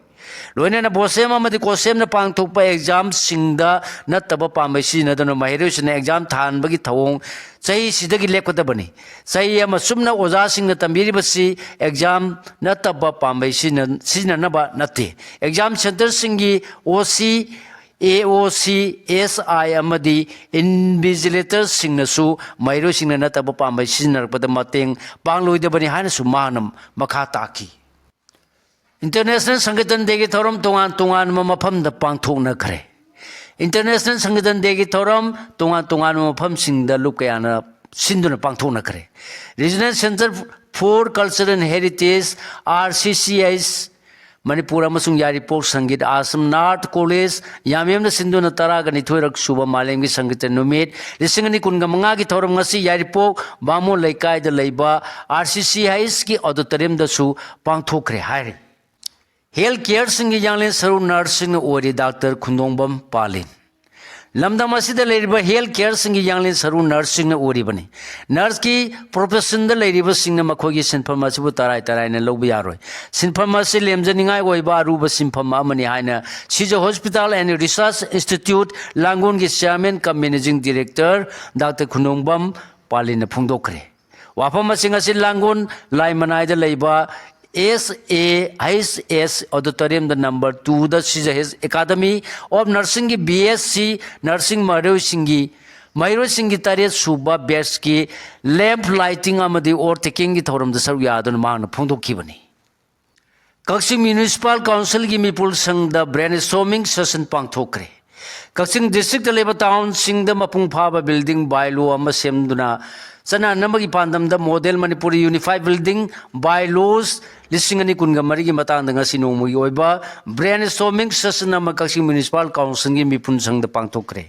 ꯂꯣꯏꯅꯅ ꯕꯣꯁꯦꯝ ꯑꯃꯗꯤ ꯀꯣꯁꯦꯝꯅ ꯄꯥꯡꯊꯣꯛꯄ ꯑꯦꯛꯖꯥꯝꯁꯤꯡꯗ ꯅꯠꯇꯕ ꯄꯥꯝꯕꯩ ꯁꯤꯖꯤꯟꯅꯗꯨꯅ ꯃꯍꯩꯔꯣꯏꯁꯤꯡꯅ ꯑꯦꯛꯖꯥꯝ ꯊꯥꯍꯟꯕꯒꯤ ꯊꯧꯑꯣꯡ ꯆꯍꯤꯁꯤꯗꯒꯤ ꯂꯦꯞꯀꯗꯕꯅꯤ꯫ ꯆꯍꯤ ꯑꯃ ꯆꯨꯞꯅ ꯑꯣꯖꯥꯁꯤꯡꯅ ꯇꯝꯕꯤꯔꯤꯕꯁꯤ ꯑꯦꯛꯖꯥꯝ ꯅꯠꯇꯕ ꯄꯥꯝꯕꯩ ꯁꯤꯖꯤꯟꯅ-, ꯁꯤꯖꯤꯟꯅꯅꯕ ꯅꯠꯇꯦ꯫ ꯑꯦꯛꯖꯥꯝ ꯁꯦꯟꯇꯔꯁꯤꯡꯒꯤ ꯑꯣ ꯁꯤ, ꯑꯦ ꯑꯣ ꯁꯤ, ꯑꯦꯁ ꯑꯥꯏ ꯑꯃꯗꯤ ꯏꯟꯚꯤꯖꯤꯂꯦꯇꯔꯁꯤꯡꯅꯁꯨ ꯃꯍꯩꯔꯣꯏꯁꯤꯡꯅ ꯅꯠꯇꯕ ꯄꯥꯝꯕꯩ ꯁꯤꯖꯤꯟꯅꯔꯛꯄꯗ ꯃꯇꯦꯡ ꯄꯥꯡꯂꯣꯏꯗꯕꯅꯤ ꯍꯥꯏꯅꯁꯨ ꯃꯍꯥꯛꯅ ꯃꯈꯥ ꯇꯥꯈꯤ꯫ ꯏꯟꯇꯔꯅꯦꯁꯅꯦꯜ ꯁꯪꯒꯤꯇꯟ ꯗꯦꯒꯤ ꯊꯧꯔꯝ ꯇꯣꯉꯥꯟ ꯇꯣꯉꯥꯟꯕ ꯃꯐꯝꯗ ꯄꯥꯡꯊꯣꯛꯅꯈ꯭ꯔꯦ꯫ ꯏꯟꯇꯔꯅꯦꯁꯅꯦꯜ ꯁꯪꯒꯤꯇꯟ ꯗꯦꯒꯤ ꯊꯧꯔꯝ ꯇꯣꯉꯥꯟ ꯇꯣꯉꯥꯟꯕ ꯃꯐꯝꯁꯤꯡꯗ ꯂꯨꯞ ꯀꯌꯥꯅ ꯁꯤꯟꯗꯨꯅ ꯄꯥꯡꯊꯣꯛꯅꯈ꯭ꯔꯦ꯫ Regional Centre for Culture and Heritage, R C C H, Manipur ꯑꯃꯁꯨꯡ ꯌꯥꯏꯔꯤꯄꯣꯛ ꯁꯪꯒꯤꯠ ꯑꯥꯁ꯭ꯔꯝ, ꯅꯥꯠ ꯀꯣꯂꯦꯖ, ꯌꯥꯝꯌꯦꯝꯅ ꯁꯤꯟꯗꯨꯅ ꯇꯔꯥꯒ ꯅꯤꯊꯣꯏꯔꯛ ꯁꯨꯕ ꯃꯥꯂꯦꯝꯒꯤ ꯁꯪꯒꯤꯠ ꯅꯨꯃꯤꯠ ꯂꯤꯁꯤꯡ ꯑꯅꯤ ꯀꯨꯟꯒ ꯃꯉꯥꯒꯤ ꯊꯧꯔꯝ ꯉꯁꯤ ꯌꯥꯏꯔꯤꯄꯣꯛ ꯕꯥꯃꯣꯟ ꯂꯩꯀꯥꯏꯗ ꯂꯩꯕ R C C H ꯀꯤ auditorium ꯗꯁꯨ ꯄꯥꯡꯊꯣꯛꯈ꯭ꯔꯦ ꯍꯥꯏꯔꯤ꯫ ꯍꯦꯜꯊ ꯀꯦꯌꯔꯁꯤꯡꯒꯤ ꯌꯥꯡꯂꯦꯟ ꯁꯔꯨ ꯅꯔꯁꯁꯤꯡꯅ ꯑꯣꯏꯔꯤ ꯗꯥꯛꯇꯔ ꯈꯨꯟꯗꯣꯡꯕꯝ ꯄꯥꯂꯤꯟ꯫ ꯂꯝꯗꯝ ꯑꯁꯤꯗ ꯂꯩꯔꯤꯕ ꯍꯦꯜꯊ ꯀꯦꯌꯔꯁꯤꯡꯒꯤ ꯌꯥꯡꯂꯦꯟ ꯁꯔꯨ ꯅꯔꯁꯁꯤꯡꯅ ꯑꯣꯏꯔꯤꯕꯅꯤ꯫ ꯅꯔꯁꯀꯤ profession ꯗ ꯂꯩꯔꯤꯕꯁꯤꯡꯅ ꯃꯈꯣꯏꯒꯤ ꯁꯤꯟꯐꯝ ꯑꯁꯤꯕꯨ ꯇꯔꯥꯏ ꯇꯔꯥꯏꯅ ꯂꯧꯕ ꯌꯥꯔꯣꯏ꯫ ꯁꯤꯟꯐꯝ ꯑꯁꯤ ꯂꯦꯝꯖꯅꯤꯡꯉꯥꯏ ꯑꯣꯏꯕ ꯑꯔꯨꯕ ꯁꯤꯟꯐꯝ ꯑꯃꯅꯤ ꯍꯥꯏꯅ Shija hospital and research institute ꯂꯥꯡꯒꯣꯜꯒꯤ chairman cum managing director doctor Khundongbam ꯄꯥꯂꯤꯟꯅ ꯐꯣꯡꯗꯣꯛꯈ꯭ꯔꯦ꯫ ꯋꯥꯐꯝ ꯑꯁꯤꯡ ꯑꯁꯤ ꯂꯥꯡꯒꯣꯜ ꯂꯥꯏꯃꯅꯥꯏꯗ ꯂꯩꯕ S A H S auditorium the number two the C J H Academy of Nursing ꯒꯤ B S C nursing ꯃꯍꯩꯔꯣꯏꯁꯤꯡꯒꯤ, ꯃꯍꯩꯔꯣꯏꯁꯤꯡꯒꯤ ꯇꯔꯦꯠ ꯁꯨꯕ batch ꯀꯤ lamp lighting ꯑꯃꯗꯤ oath taking ꯒꯤ ꯊꯧꯔꯝꯗ ꯁꯔꯨꯛ ꯌꯥꯗꯨꯅ ꯃꯍꯥꯛꯅ ꯐꯣꯡꯗꯣꯛꯈꯤꯕꯅꯤ꯫ ꯀꯛꯆꯤꯡ Municipal Council ꯒꯤ ꯃꯤꯄꯨꯜ ꯁꯪꯗ brainstorming session ꯄꯥꯡꯊꯣꯛꯈ꯭ꯔꯦ꯫ ꯀꯛꯆꯤꯡ district ꯇ ꯂꯩꯕ town ꯁꯤꯡꯗ ꯃꯄꯨꯡ ꯐꯥꯕ building by law ꯑꯃ ꯁꯦꯝꯗꯨꯅ ꯆꯠꯅꯍꯟꯅꯕꯒꯤ ꯄꯥꯟꯗꯝꯗ Model Manipuri Unified Building By Laws ꯂꯤꯁꯤꯡ ꯑꯅꯤ ꯀꯨꯟꯒ ꯃꯔꯤꯒꯤ ꯃꯇꯥꯡꯗ ꯉꯁꯤ ꯅꯣꯡꯃꯒꯤ ꯑꯣꯏꯕ brainstorming session ꯑꯃ ꯀꯛꯆꯤꯡ Municipal Council ꯒꯤ ꯃꯤꯄꯨꯟ ꯁꯪꯗ ꯄꯥꯡꯊꯣꯛꯈ꯭ꯔꯦ꯫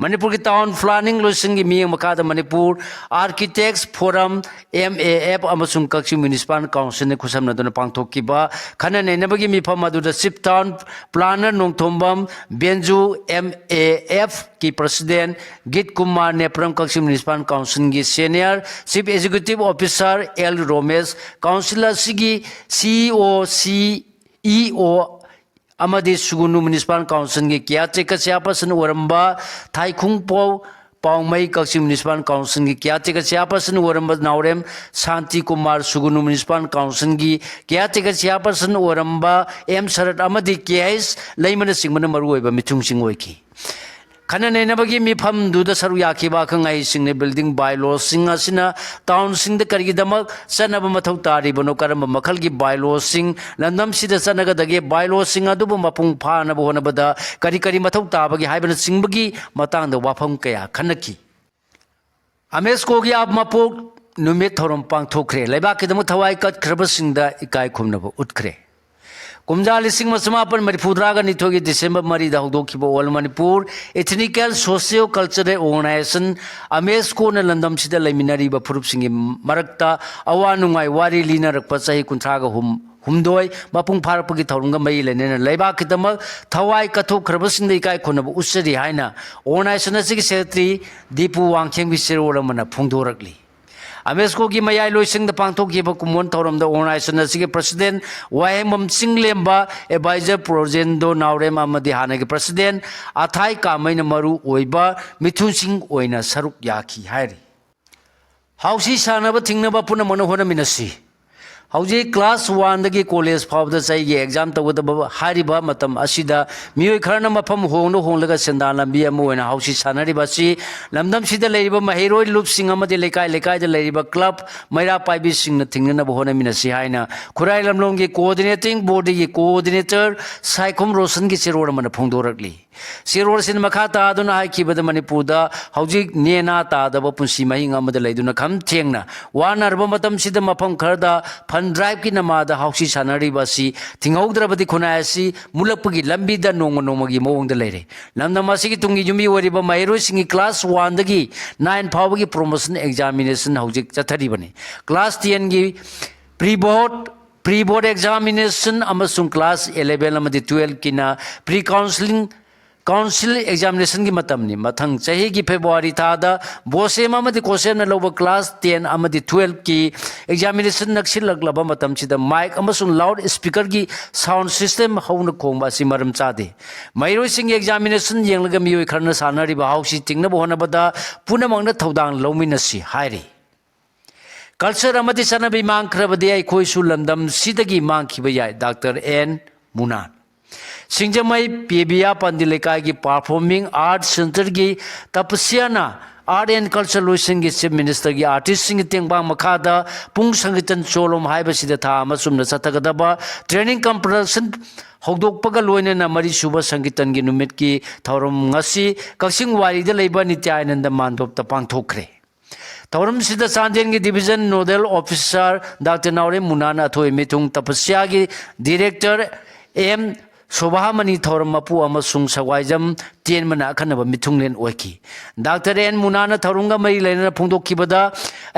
ꯃꯅꯤꯄꯨꯔꯒꯤ town planning ꯂꯣꯏꯁꯪꯒꯤ ꯃꯤꯠꯌꯦꯡ ꯃꯈꯥꯗ Manipur Architects Forum, M A F, ꯑꯃꯁꯨꯡ ꯀꯛꯆꯤꯡ Municipal Council ꯅ ꯈꯨꯠꯁꯝꯅꯗꯨꯅ ꯄꯥꯡꯊꯣꯛꯈꯤꯕ ꯈꯟꯅ ꯅꯩꯅꯕꯒꯤ ꯃꯤꯐꯝ ꯑꯗꯨꯗ Chief Town Planner Nongthombam ꯕꯦꯟꯖꯨ, M A F ꯀꯤ President ꯒꯤꯠ ꯀꯨꯃꯥꯔ ꯅꯦꯄ꯭ꯔꯝ, ꯀꯛꯆꯤꯡ Municipal Council ꯒꯤ Senior Chief Executive Officer L ꯔꯣꯃꯦꯁ, Council ꯑꯁꯤꯒꯤ C E O, C E O, ꯑꯃꯗꯤ ꯁꯨꯒꯨꯅꯨ ꯃ꯭ꯌꯨꯅꯤꯁꯤꯄꯥꯜ ꯀꯥꯎꯟꯁꯤꯜꯒꯤ ꯀꯤꯌꯥꯔ ꯇꯦꯀꯔ ꯆꯤꯌꯥꯔꯄꯔꯁꯟ ꯑꯣꯏꯔꯝꯕ ꯊꯥꯏꯈꯨꯡꯄꯧ ꯄꯥꯎꯃꯩ, ꯀꯛꯆꯤꯡ ꯃ꯭ꯌꯨꯅꯤꯁꯤꯄꯥꯜ ꯀꯥꯎꯟꯁꯤꯜꯒꯤ ꯀꯤꯌꯥꯔ ꯇꯦꯀꯔ ꯆꯤꯌꯥꯔꯄꯔꯁꯟ ꯑꯣꯏꯔꯝꯕ ꯅꯥꯎꯔꯦꯝ ꯁꯥꯟꯇꯤ ꯀꯨꯃꯥꯔ, ꯁꯨꯒꯨꯅꯨ ꯃ꯭ꯌꯨꯅꯤꯁꯤꯄꯥꯜ ꯀꯥꯎꯟꯁꯤꯜꯒꯤ ꯀꯤꯌꯥꯔ ꯇꯦꯀꯔ ꯆꯤꯌꯥꯔꯄꯔꯁꯟ ꯑꯣꯏꯔꯝꯕ ꯑꯦꯝ ꯁꯔꯠ ꯑꯃꯗꯤ ꯀꯦ ꯑꯩꯆ ꯂꯩꯃꯅꯆꯤꯡꯕꯅ ꯃꯔꯨꯑꯣꯏꯕ ꯃꯤꯊꯨꯡꯁꯤꯡ ꯑꯣꯏꯈꯤ꯫ ꯈꯟꯅ ꯅꯩꯅꯕꯒꯤ ꯃꯤꯐꯝꯗꯨꯗ ꯁꯔꯨꯛ ꯌꯥꯈꯤꯕ ꯑꯈꯪ ꯑꯍꯩꯁꯤꯡꯅ building bylaw ꯁꯤꯡ ꯑꯁꯤꯅ town ꯁꯤꯡꯗ ꯀꯔꯤꯒꯤꯗꯃꯛ ꯆꯠꯅꯕ ꯃꯊꯧ ꯇꯥꯔꯤꯕꯅꯣ, ꯀꯔꯝꯕ ꯃꯈꯜꯒꯤ bylaw ꯁꯤꯡ ꯂꯝꯗꯝꯁꯤꯗ ꯆꯠꯅꯒꯗꯒꯦ, bylaw ꯁꯤꯡ ꯑꯗꯨꯕꯨ ꯃꯄꯨꯡ ꯐꯥꯅꯕ ꯍꯣꯠꯅꯕꯗ ꯀꯔꯤ ꯀꯔꯤ ꯃꯊꯧ ꯇꯥꯕꯒꯦ ꯍꯥꯏꯕꯅꯆꯤꯡꯕꯒꯤ ꯃꯇꯥꯡꯗ ꯋꯥꯐꯝ ꯀꯌꯥ ꯈꯟꯅꯈꯤ꯫ ꯑꯃꯦꯁꯀꯣꯒꯤ ꯃꯄꯣꯛ ꯅꯨꯃꯤꯠ ꯊꯧꯔꯝ ꯄꯥꯡꯊꯣꯛꯈ꯭ꯔꯦ꯫ ꯂꯩꯕꯥꯛꯀꯤꯗꯃꯛ ꯊꯋꯥꯏ ꯀꯠꯈ꯭ꯔꯕꯁꯤꯡꯗ ꯏꯀꯥꯏ ꯈꯨꯝꯅꯕ ꯎꯠꯈ꯭ꯔꯦ꯫ ꯀꯨꯝꯖꯥ ꯂꯤꯁꯤꯡ ꯑꯃ ꯆꯃꯥꯄꯟ ꯃꯔꯤꯐꯨ ꯇꯔꯥꯒ ꯅꯤꯊꯣꯏꯒꯤ December ꯃꯔꯤꯗ ꯍꯧꯗꯣꯛꯈꯤꯕ All Manipur Ethnical Socio Cultural Organization, ꯑꯃꯦꯁꯀꯣꯅ ꯂꯝꯗꯝꯁꯤꯗ ꯂꯩꯃꯤꯟꯅꯔꯤꯕ ꯐꯨꯔꯨꯞꯁꯤꯡꯒꯤ ꯃꯔꯛꯇ ꯑꯋꯥ ꯅꯨꯡꯉꯥꯏ ꯋꯥꯔꯤ ꯂꯤꯅꯔꯛꯄ ꯆꯍꯤ ꯀꯨꯟꯊ꯭ꯔꯥꯒ ꯍꯨꯝ-, ꯍꯨꯝꯗꯣꯏ ꯃꯄꯨꯡ ꯐꯥꯔꯛꯄꯒꯤ ꯊꯧꯔꯝꯒ ꯃꯔꯤ ꯂꯩꯅꯅ ꯂꯩꯕꯥꯛꯀꯤꯗꯃꯛ ꯊꯋꯥꯏ ꯀꯠꯊꯣꯛꯈ꯭ꯔꯕꯁꯤꯡꯗ ꯏꯀꯥꯏ ꯈꯨꯝꯅꯕ ꯎꯠꯆꯔꯤ ꯍꯥꯏꯅ organization ꯑꯁꯤꯒꯤ secretary ꯗꯤꯄꯨ ꯋꯥꯡꯈꯦꯝꯒꯤ ꯆꯦꯔꯣꯜ ꯑꯃꯅ ꯐꯣꯡꯗꯣꯔꯛꯂꯤ꯫ ꯑꯃꯦꯁꯀꯣꯒꯤ ꯃꯌꯥꯏꯂꯣꯏꯁꯪꯗ ꯄꯥꯡꯊꯣꯛꯈꯤꯕ ꯀꯨꯝꯑꯣꯟ ꯊꯧꯔꯝꯗ organization ꯑꯁꯤꯒꯤ president ꯋꯥꯍꯦꯡꯕꯝ ꯆꯤꯡꯂꯦꯝꯕ, advisor ꯄ꯭ꯔꯣꯖꯦꯟꯗꯣ ꯅꯥꯎꯔꯦꯝ ꯑꯃꯗꯤ ꯍꯥꯟꯅꯒꯤ president ꯑꯊꯥꯏ ꯀꯥꯃꯩꯅ ꯃꯔꯨ ꯑꯣꯏꯕ ꯃꯤꯊꯨꯡꯁꯤꯡ ꯑꯣꯏꯅ ꯁꯔꯨꯛ ꯌꯥꯈꯤ ꯍꯥꯏꯔꯤ꯫ ꯍꯥꯎꯁꯤ ꯁꯥꯟꯅꯕ ꯊꯤꯡꯅꯕ ꯄꯨꯝꯅꯃꯛꯅ ꯍꯣꯠꯅꯃꯤꯟꯅꯁꯤ꯫ ꯍꯧꯖꯤꯛ class one ꯗꯒꯤ college ꯐꯥꯎꯕꯗ ꯆꯍꯤꯒꯤ exam ꯇꯧꯒꯗꯕ ꯍꯥꯏꯔꯤꯕ ꯃꯇꯝ ꯑꯁꯤꯗ ꯃꯤꯑꯣꯏ ꯈꯔꯅ ꯃꯐꯝ ꯍꯣꯡꯂ ꯍꯣꯡꯂꯒ ꯁꯦꯟꯗꯥꯟ ꯂꯝꯕꯤ ꯑꯃ ꯑꯣꯏꯅ ꯍꯥꯎꯁꯤ ꯁꯥꯟꯅꯔꯤꯕ ꯑꯁꯤ ꯂꯝꯗꯝꯁꯤꯗ ꯂꯩꯔꯤꯕ ꯃꯍꯩꯔꯣꯏ ꯂꯨꯞꯁꯤꯡ ꯑꯃꯗꯤ ꯂꯩꯀꯥꯏ ꯂꯩꯀꯥꯏꯗ ꯂꯩꯔꯤꯕ club ꯃꯩꯔꯥ ꯄꯥꯏꯕꯤꯁꯤꯡꯅ ꯊꯤꯡꯅꯅꯕ ꯍꯣꯠꯅꯃꯤꯟꯅꯁꯤ ꯍꯥꯏꯅ ꯈꯨꯔꯥꯏ ꯂꯝꯂꯣꯡꯒꯤ coordinating board ꯒꯤ coordinator ꯁꯥꯏꯈꯣꯝ ꯔꯣꯁꯟꯒꯤ ꯆꯦꯔꯣꯜ ꯑꯃꯅ ꯐꯣꯡꯗꯣꯔꯛꯂꯤ꯫ ꯆꯦꯔꯣꯜꯁꯤꯅ ꯃꯈꯥ ꯇꯥꯗꯨꯅ ꯍꯥꯏꯈꯤꯕꯗ ꯃꯅꯤꯄꯨꯔꯗ ꯍꯧꯖꯤꯛ ꯅꯦꯅꯥ ꯇꯥꯗꯕ ꯄꯨꯟꯁꯤ ꯃꯍꯤꯡ ꯑꯃꯗ ꯂꯩꯗꯨꯅ ꯈꯝ ꯊꯦꯡꯅ ꯋꯥꯅꯔꯕ ꯃꯇꯝꯁꯤꯗ ꯃꯐꯝ ꯈꯔꯗ fund drive ꯀꯤ ꯅꯃꯥꯗ ꯍꯥꯎꯁꯤ ꯁꯥꯟꯅꯔꯤꯕ ꯑꯁꯤ ꯊꯤꯡꯍꯧꯗ꯭ꯔꯕꯗꯤ ꯈꯨꯟꯅꯥꯏ ꯑꯁꯤ ꯃꯨꯠꯂꯛꯄꯒꯤ ꯂꯝꯕꯤꯗ ꯅꯣꯡꯃ ꯅꯣꯡꯃꯒꯤ ꯃꯑꯣꯡꯗ ꯂꯩꯔꯦ꯫ ꯂꯝꯗꯝ ꯑꯁꯤꯒꯤ ꯇꯨꯡꯒꯤ ꯌꯨꯝꯕꯤ ꯑꯣꯏꯔꯤꯕ ꯃꯍꯩꯔꯣꯏꯁꯤꯡꯒꯤ class one ꯗꯒꯤ nine ꯐꯥꯎꯕꯒꯤ promotion examination ꯍꯧꯖꯤꯛ ꯆꯠꯊꯔꯤꯕꯅꯤ꯫ Class ten ꯒꯤ pre board, pre board examination ꯑꯃꯁꯨꯡ class eleven ꯑꯃꯗꯤ twelve ꯀꯤꯅ pre counselling ꯀꯥꯎꯟꯁꯤꯜ ꯑꯦꯛꯖꯥꯃꯤꯅꯦꯁꯟꯒꯤ ꯃꯇꯝꯅꯤ꯫ ꯃꯊꯪ ꯆꯍꯤꯒꯤ ꯐꯦꯕ꯭ꯔꯨꯋꯥꯔꯤ ꯊꯥꯗ ꯕꯣꯁꯦꯝ ꯑꯃꯗꯤ ꯀꯣꯁꯦꯝꯅ ꯂꯧꯕ ꯀ꯭ꯂꯥꯁ ꯇꯦꯟ ꯑꯃꯗꯤ ꯇꯨꯋꯦꯜꯐꯀꯤ ꯑꯦꯛꯖꯥꯃꯤꯅꯦꯁꯟ ꯅꯛꯁꯤꯜꯂꯛꯂꯕ ꯃꯇꯝꯁꯤꯗ ꯃꯥꯏꯛ ꯑꯃꯁꯨꯡ ꯂꯥꯎꯗ ꯁ꯭ꯄꯤꯀꯔꯒꯤ ꯁꯥꯎꯟꯗ ꯁꯤꯁꯇꯦꯝ ꯍꯧꯅ ꯈꯣꯡꯕ ꯑꯁꯤ ꯃꯔꯝ ꯆꯥꯗꯦ꯫ ꯃꯍꯩꯔꯣꯏꯁꯤꯡꯒꯤ ꯑꯦꯛꯖꯥꯃꯤꯅꯦꯁꯟ ꯌꯦꯡꯂꯒ ꯃꯤꯑꯣꯏ ꯈꯔꯅ ꯁꯥꯟꯅꯔꯤꯕ ꯍꯧꯁꯤ ꯆꯤꯡꯅꯕ ꯍꯣꯠꯅꯕꯗ ꯄꯨꯝꯅꯃꯛꯅ ꯊꯧꯗꯥꯡ ꯂꯧꯃꯤꯟꯅꯁꯤ ꯍꯥꯏꯔꯤ꯫ ꯀꯜꯆꯔ ꯑꯃꯗꯤ ꯆꯠꯅꯕꯤ ꯃꯥꯡꯈ꯭ꯔꯕꯗꯤ ꯑꯩꯈꯣꯏꯁꯨ ꯂꯝꯗꯝꯁꯤꯗꯒꯤ ꯃꯥꯡꯈꯤꯕ ꯌꯥꯏ, ꯗꯥꯛꯇꯔ ꯑꯦꯟ ꯃꯨꯅꯥꯟ꯫ ꯁꯤꯡꯖꯃꯩ ꯄꯦꯕꯤꯌꯥ ꯄꯥꯟꯗꯤ ꯂꯩꯀꯥꯏꯒꯤ ꯄꯥꯔꯐꯣꯔꯃꯤꯡ ꯑꯥꯔꯠ ꯁꯦꯟꯇꯔꯒꯤ ꯇꯄꯁꯤꯌꯥꯅ ꯑꯥꯔꯠ ꯑꯦꯟ ꯀꯜꯆꯔ ꯂꯣꯏꯁꯪꯒꯤ ꯆꯤꯐ ꯃꯤꯅꯤꯁꯇꯔꯒꯤ ꯑꯥꯔꯇꯤꯁꯁꯤꯡꯒꯤ ꯇꯦꯡꯕꯥꯡ ꯃꯈꯥꯗ ꯄꯨꯡ ꯁꯪꯀꯤꯔꯇꯟ ꯆꯣꯂꯣꯝ ꯍꯥꯏꯕꯁꯤꯗ ꯊꯥ ꯑꯃ ꯆꯨꯝꯅ ꯆꯠꯊꯒꯗꯕ ꯇ꯭ꯔꯦꯅꯤꯡ ꯀꯝ ꯄ꯭ꯔꯗꯛꯁꯟ ꯍꯧꯗꯣꯛꯄꯒ ꯂꯣꯏꯅꯅ ꯃꯔꯤꯁꯨꯕ ꯁꯪꯀꯤꯔꯇꯟꯒꯤ ꯅꯨꯃꯤꯠꯀꯤ ꯊꯧꯔꯝ ꯉꯁꯤ ꯀꯛꯆꯤꯡ ꯋꯥꯏꯔꯤꯗ ꯂꯩꯕ ꯅꯤꯇ꯭ꯌꯥꯅꯟꯗ ꯃꯥꯟꯗꯣꯞꯇ ꯄꯥꯡꯊꯣꯛꯈ꯭ꯔꯦ꯫ ꯊꯧꯔꯝꯁꯤꯗ ꯆꯥꯟꯗꯦꯜꯒꯤ ꯗꯤꯕꯤꯖꯟ ꯅꯣꯗꯦꯜ ꯑꯣꯐꯤꯁꯥꯔ ꯗꯥꯛꯇꯔ ꯅꯥꯎꯔꯦꯝ ꯃꯨꯅꯥꯅ ꯑꯊꯣꯏ ꯃꯤꯊꯨꯡ, ꯇꯄꯁꯤꯌꯥꯒꯤ ꯗꯤꯔꯦꯛꯇꯔ ꯑꯦꯝ ꯁꯣꯚꯥꯃꯅꯤ ꯊꯧꯔꯝ ꯃꯄꯨ ꯑꯃꯁꯨꯡ ꯁꯒ꯭ꯋꯥꯏꯖꯝ ꯇꯦꯟꯕꯅ ꯑꯈꯟꯅꯕ ꯃꯤꯊꯨꯡꯂꯦꯟ ꯑꯣꯏꯈꯤ꯫ ꯗꯥꯛꯇꯔ ꯑꯦꯟ ꯃꯨꯅꯥꯅ ꯊꯧꯔꯝꯒ ꯃꯔꯤ ꯂꯩꯅꯅ ꯐꯣꯡꯗꯣꯛꯈꯤꯕꯗ,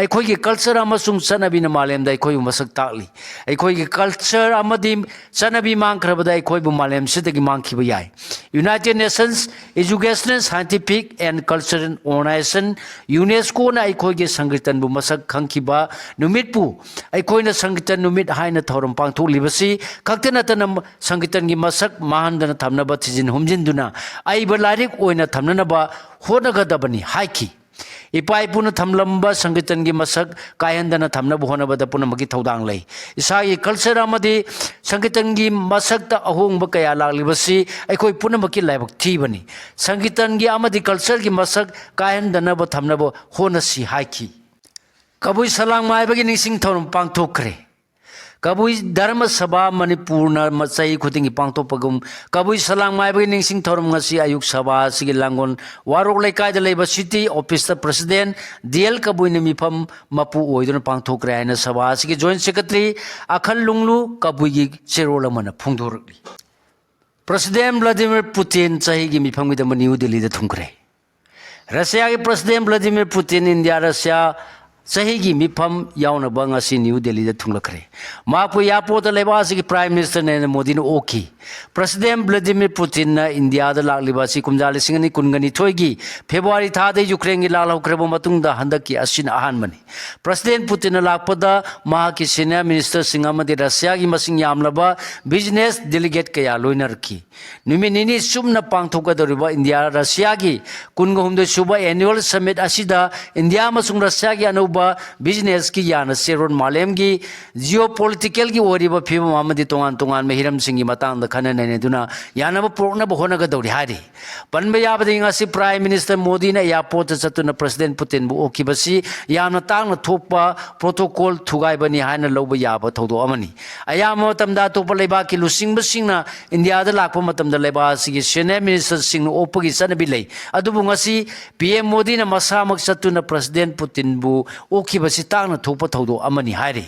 ꯑꯩꯈꯣꯏꯒꯤ ꯀꯜꯆꯔ ꯑꯃꯁꯨꯡ ꯆꯠꯅꯕꯤꯅ ꯃꯥꯂꯦꯝꯗ ꯑꯩꯈꯣꯏꯕꯨ ꯃꯁꯛ ꯇꯥꯛꯂꯤ꯫ ꯑꯩꯈꯣꯏꯒꯤ ꯀꯜꯆꯔ ꯑꯃꯗꯤ ꯆꯠꯅꯕꯤ ꯃꯥꯡꯈ꯭ꯔꯕꯗ ꯑꯩꯈꯣꯏꯕꯨ ꯃꯥꯂꯦꯝꯁꯤꯗꯒꯤ ꯃꯥꯡꯈꯤꯕ ꯌꯥꯏ꯫ United Nations Educational, Scientific and Cultural Organization, ꯌꯨꯅꯦꯁꯀꯣꯅ ꯑꯩꯈꯣꯏꯒꯤ ꯁꯪꯀꯤꯔꯇꯟꯕꯨ ꯃꯁꯛ ꯈꯪꯈꯤꯕ ꯅꯨꯃꯤꯠꯄꯨ ꯑꯩꯈꯣꯏꯅ ꯁꯪꯀꯤꯔꯇꯟ ꯅꯨꯃꯤꯠ ꯍꯥꯏꯅ ꯊꯧꯔꯝ ꯄꯥꯡꯊꯣꯛꯂꯤꯕꯁꯤ ꯈꯛꯇ ꯅꯠꯇꯅ ꯁꯪꯀꯤꯔꯇꯟꯒꯤ ꯃꯁꯛ ꯃꯥꯡꯍꯟꯗꯅ ꯊꯝꯅꯕ ꯊꯤꯖꯤꯟ ꯍꯨꯝꯖꯤꯟꯗꯨꯅ ꯑꯏꯕ ꯂꯥꯏꯔꯤꯛ ꯑꯣꯏꯅ ꯊꯝꯅꯅꯕ ꯍꯣꯠꯅꯒꯗꯕꯅꯤ ꯍꯥꯏꯈꯤ꯫ ꯏꯄꯥ ꯏꯄꯨꯅ ꯊꯝꯂꯝꯕ ꯁꯪꯀꯤꯔꯇꯟꯒꯤ ꯃꯁꯛ ꯀꯥꯏꯍꯟꯗꯅ ꯊꯝꯅꯕ ꯍꯣꯠꯅꯕꯗ ꯄꯨꯝꯅꯃꯛꯀꯤ ꯊꯧꯗꯥꯡ ꯂꯩ꯫ ꯏꯁꯥꯒꯤ ꯀꯜꯆꯔ ꯑꯃꯗꯤ ꯁꯪꯀꯤꯔꯇꯟꯒꯤ ꯃꯁꯛꯇ ꯑꯍꯣꯡꯕ ꯀꯌꯥ ꯂꯥꯛꯂꯤꯕꯁꯤ ꯑꯩꯈꯣꯏ ꯄꯨꯝꯅꯃꯛꯀꯤ ꯂꯥꯏꯕꯛ ꯊꯤꯕꯅꯤ꯫ ꯁꯪꯀꯤꯔꯇꯟꯒꯤ ꯑꯃꯗꯤ ꯀꯜꯆꯔꯒꯤ ꯃꯁꯛ ꯀꯥꯏꯍꯟꯗꯅꯕ ꯊꯝꯅꯕ ꯍꯣꯠꯅꯁꯤ ꯍꯥꯏꯈꯤ꯫ ꯀꯕꯨꯏ ꯁꯂꯥꯡ ꯃꯥꯏꯕꯒꯤ ꯅꯤꯡꯁꯤꯡ ꯊꯧꯔꯝ ꯄꯥꯡꯊꯣꯛꯈ꯭ꯔꯦ꯫ ꯀꯕꯨꯏ ꯙꯔꯃ ꯁꯚꯥ ꯃꯅꯤꯄꯨꯔꯅ ꯃ-, ꯆꯍꯤ ꯈꯨꯗꯤꯡꯒꯤ ꯄꯥꯡꯊꯣꯛꯄꯒꯨꯝ, ꯀꯕꯨꯏ ꯁꯂꯥꯡ ꯃꯥꯏꯕꯒꯤ ꯅꯤꯡꯁꯤꯡ ꯊꯧꯔꯝ ꯉꯁꯤ ꯑꯌꯨꯛ ꯁꯚꯥ ꯑꯁꯤꯒꯤ ꯂꯥꯡꯒꯣꯜ ꯋꯥꯔꯣꯛ ꯂꯩꯀꯥꯏꯗ ꯂꯩꯕ ꯁꯤꯇꯤ ꯑꯣꯐꯤꯁꯇ ꯄ꯭ꯔꯁꯤꯗꯦꯟ ꯗꯤ ꯑꯦꯜ ꯀꯕꯨꯏꯅ ꯃꯤꯐꯝ ꯃꯄꯨ ꯑꯣꯏꯗꯨꯅ ꯄꯥꯡꯊꯣꯛꯈ꯭ꯔꯦ ꯍꯥꯏꯅ ꯁꯚꯥ ꯑꯁꯤꯒꯤ ꯖꯣꯏꯟꯠ ꯁꯦꯀ꯭ꯔꯦꯇꯔꯤ ꯑꯈꯜ ꯂꯨꯡꯂꯨ ꯀꯕꯨꯏꯒꯤ ꯆꯦꯔꯣꯜ ꯑꯃꯅ ꯐꯣꯡꯗꯣꯔꯛꯂꯤ꯫ ꯄ꯭ꯔꯁꯤꯗꯦꯟ ꯚ꯭ꯂꯥꯗꯤꯃꯤꯔ ꯄꯨꯇꯤꯟ ꯆꯍꯤꯒꯤ ꯃꯤꯐꯝꯒꯤꯗꯃꯛ ꯅ꯭ꯌꯨ ꯗꯤꯜꯂꯤꯗ ꯊꯨꯡꯈ꯭ꯔꯦ꯫ ꯔꯁꯤꯌꯥꯒꯤ ꯄ꯭ꯔꯁꯤꯗꯦꯟ ꯚ꯭ꯂꯥꯗꯤꯃꯤꯔ ꯄꯨꯇꯤꯟ ꯏꯟꯗꯤꯌꯥ ꯔꯁꯤꯌꯥ ꯆꯍꯤꯒꯤ ꯃꯤꯐꯝ ꯌꯥꯎꯅꯕ ꯉꯁꯤ ꯅ꯭ꯌꯨ ꯗꯦꯜꯂꯤꯗ ꯊꯨꯡꯂꯛꯈ꯭ꯔꯦ꯫ ꯃꯍꯥꯛꯄꯨ ꯑꯦꯌꯥꯔꯄꯣꯔꯠꯇ ꯂꯩꯕꯥꯛ ꯑꯁꯤꯒꯤ ꯄ꯭ꯔꯥꯏꯝ ꯃꯤꯅꯤꯁꯇꯔ ꯅꯔꯦꯟꯗ꯭ꯔ ꯃꯣꯗꯤꯅ ꯑꯣꯛꯈꯤ꯫ ꯄ꯭ꯔꯁꯤꯗꯦꯟ ꯚ꯭ꯂꯥꯗꯤꯃꯤꯔ ꯄꯨꯇꯤꯟꯅ ꯏꯟꯗꯤꯌꯥꯗ ꯂꯥꯛꯂꯤꯕ ꯑꯁꯤ ꯀꯨꯝꯖꯥ ꯂꯤꯁꯤꯡ ꯑꯅꯤ ꯀꯨꯟꯒ ꯅꯤꯊꯣꯏꯒꯤ ꯐꯦꯕ꯭ꯔꯨꯋꯥꯔꯤ ꯊꯥꯗ ꯌꯨꯀ꯭ꯔꯦꯟꯒꯤ ꯂꯥꯜꯍꯧꯈ꯭ꯔꯕ ꯃꯇꯨꯡꯗ ꯍꯟꯗꯛꯀꯤ ꯑꯁꯤꯅ ꯑꯍꯥꯟꯕꯅꯤ꯫ ꯄ꯭ꯔꯁꯤꯗꯦꯟ ꯄꯨꯇꯤꯟꯅ ꯂꯥꯛꯄꯗ ꯃꯍꯥꯛꯀꯤ ꯁꯦꯅꯤꯌꯔ ꯃꯤꯅꯤꯁꯇꯔꯁꯤꯡ ꯑꯃꯗꯤ ꯔꯁꯤꯌꯥꯒꯤ ꯃꯁꯤꯡ ꯌꯥꯝꯂꯕ ꯕꯤꯖꯤꯅꯦꯁ ꯗꯦꯂꯤꯒꯦꯠ ꯀꯌꯥ ꯂꯣꯏꯅꯔꯛꯈꯤ꯫ ꯅꯨꯃꯤꯠ ꯅꯤꯅꯤ ꯆꯨꯞꯅ ꯄꯥꯡꯊꯣꯛꯀꯗꯧꯔꯤꯕ ꯏꯟꯗꯤꯌꯥ ꯔꯁꯤꯌꯥꯒꯤ ꯀꯨꯟꯒ ꯍꯨꯝꯗꯣꯏ ꯁꯨꯕ ꯑꯦꯅꯨꯋꯦꯜ ꯁꯃꯤꯠ ꯑꯁꯤꯗ ꯏꯟꯗꯤꯌꯥ ꯑꯃꯁꯨꯡ ꯔꯁꯤꯌꯥꯒꯤ ꯑꯅꯧꯕ ꯕꯤꯖꯤꯅꯦꯁꯀꯤ ꯌꯥꯅ ꯆꯦꯔꯣꯟ ꯃꯥꯂꯦꯝꯒꯤ ꯖꯤꯑꯣ ꯄꯣꯂꯤꯇꯤꯀꯦꯜꯒꯤ ꯑꯣꯏꯔꯤꯕ ꯐꯤꯕꯝ ꯑꯃꯗꯤ ꯇꯣꯉꯥꯟ ꯇꯣꯉꯥꯟꯕ ꯍꯤꯔꯝꯁꯤꯡꯒꯤ ꯃꯇꯥꯡꯗ ꯈꯟꯅ ꯅꯩꯅꯗꯨꯅ ꯌꯥꯅꯕ ꯄꯨꯔꯛꯅꯕ ꯍꯣꯠꯅꯒꯗꯧꯔꯤ ꯍꯥꯏꯔꯤ꯫ ꯄꯟꯕ ꯌꯥꯕꯗꯤ, ꯉꯁꯤ ꯄ꯭ꯔꯥꯏꯝ ꯃꯤꯅꯤꯁꯇꯔ ꯃꯣꯗꯤꯅ ꯑꯦꯌꯥꯔꯄꯣꯔꯠꯇ ꯆꯠꯇꯨꯅ ꯄ꯭ꯔꯁꯤꯗꯦꯟ ꯄꯨꯇꯤꯟꯕꯨ ꯑꯣꯛꯈꯤꯕꯁꯤ ꯌꯥꯝꯅ ꯇꯥꯡꯅ ꯊꯣꯛꯄ ꯄ꯭ꯔꯣꯇꯣꯀꯣꯜ ꯊꯨꯒꯥꯏꯕꯅꯤ ꯍꯥꯏꯅ ꯂꯧꯕ ꯌꯥꯕ ꯊꯧꯗꯣꯛ ꯑꯃꯅꯤ꯫ ꯑꯌꯥꯝꯕ ꯃꯇꯝꯗ ꯑꯇꯣꯞꯄ ꯂꯩꯕꯥꯛꯀꯤ ꯂꯨꯆꯤꯡꯕꯁꯤꯡꯅ ꯏꯟꯗꯤꯌꯥꯗ ꯂꯥꯛꯄ ꯃꯇꯝꯗ ꯂꯩꯕꯥꯛ ꯑꯁꯤꯒꯤ ꯁꯦꯅꯤꯌꯔ ꯃꯤꯅꯤꯁꯇꯔꯁꯤꯡꯅ ꯑꯣꯛꯄꯒꯤ ꯆꯠꯅꯕꯤ ꯂꯩ, ꯑꯗꯨꯕꯨ ꯉꯁꯤ ꯄꯤ ꯑꯦꯝ ꯃꯣꯗꯤꯅ ꯃꯁꯥꯃꯛ ꯆꯠꯇꯨꯅ ꯄ꯭ꯔꯁꯤꯗꯦꯟ ꯄꯨꯇꯤꯟꯕꯨ ꯑꯣꯛꯈꯤꯕꯁꯤ ꯇꯥꯡꯅ ꯊꯣꯛꯄ ꯊꯧꯗꯣꯛ ꯑꯃꯅꯤ ꯍꯥꯏꯔꯤ꯫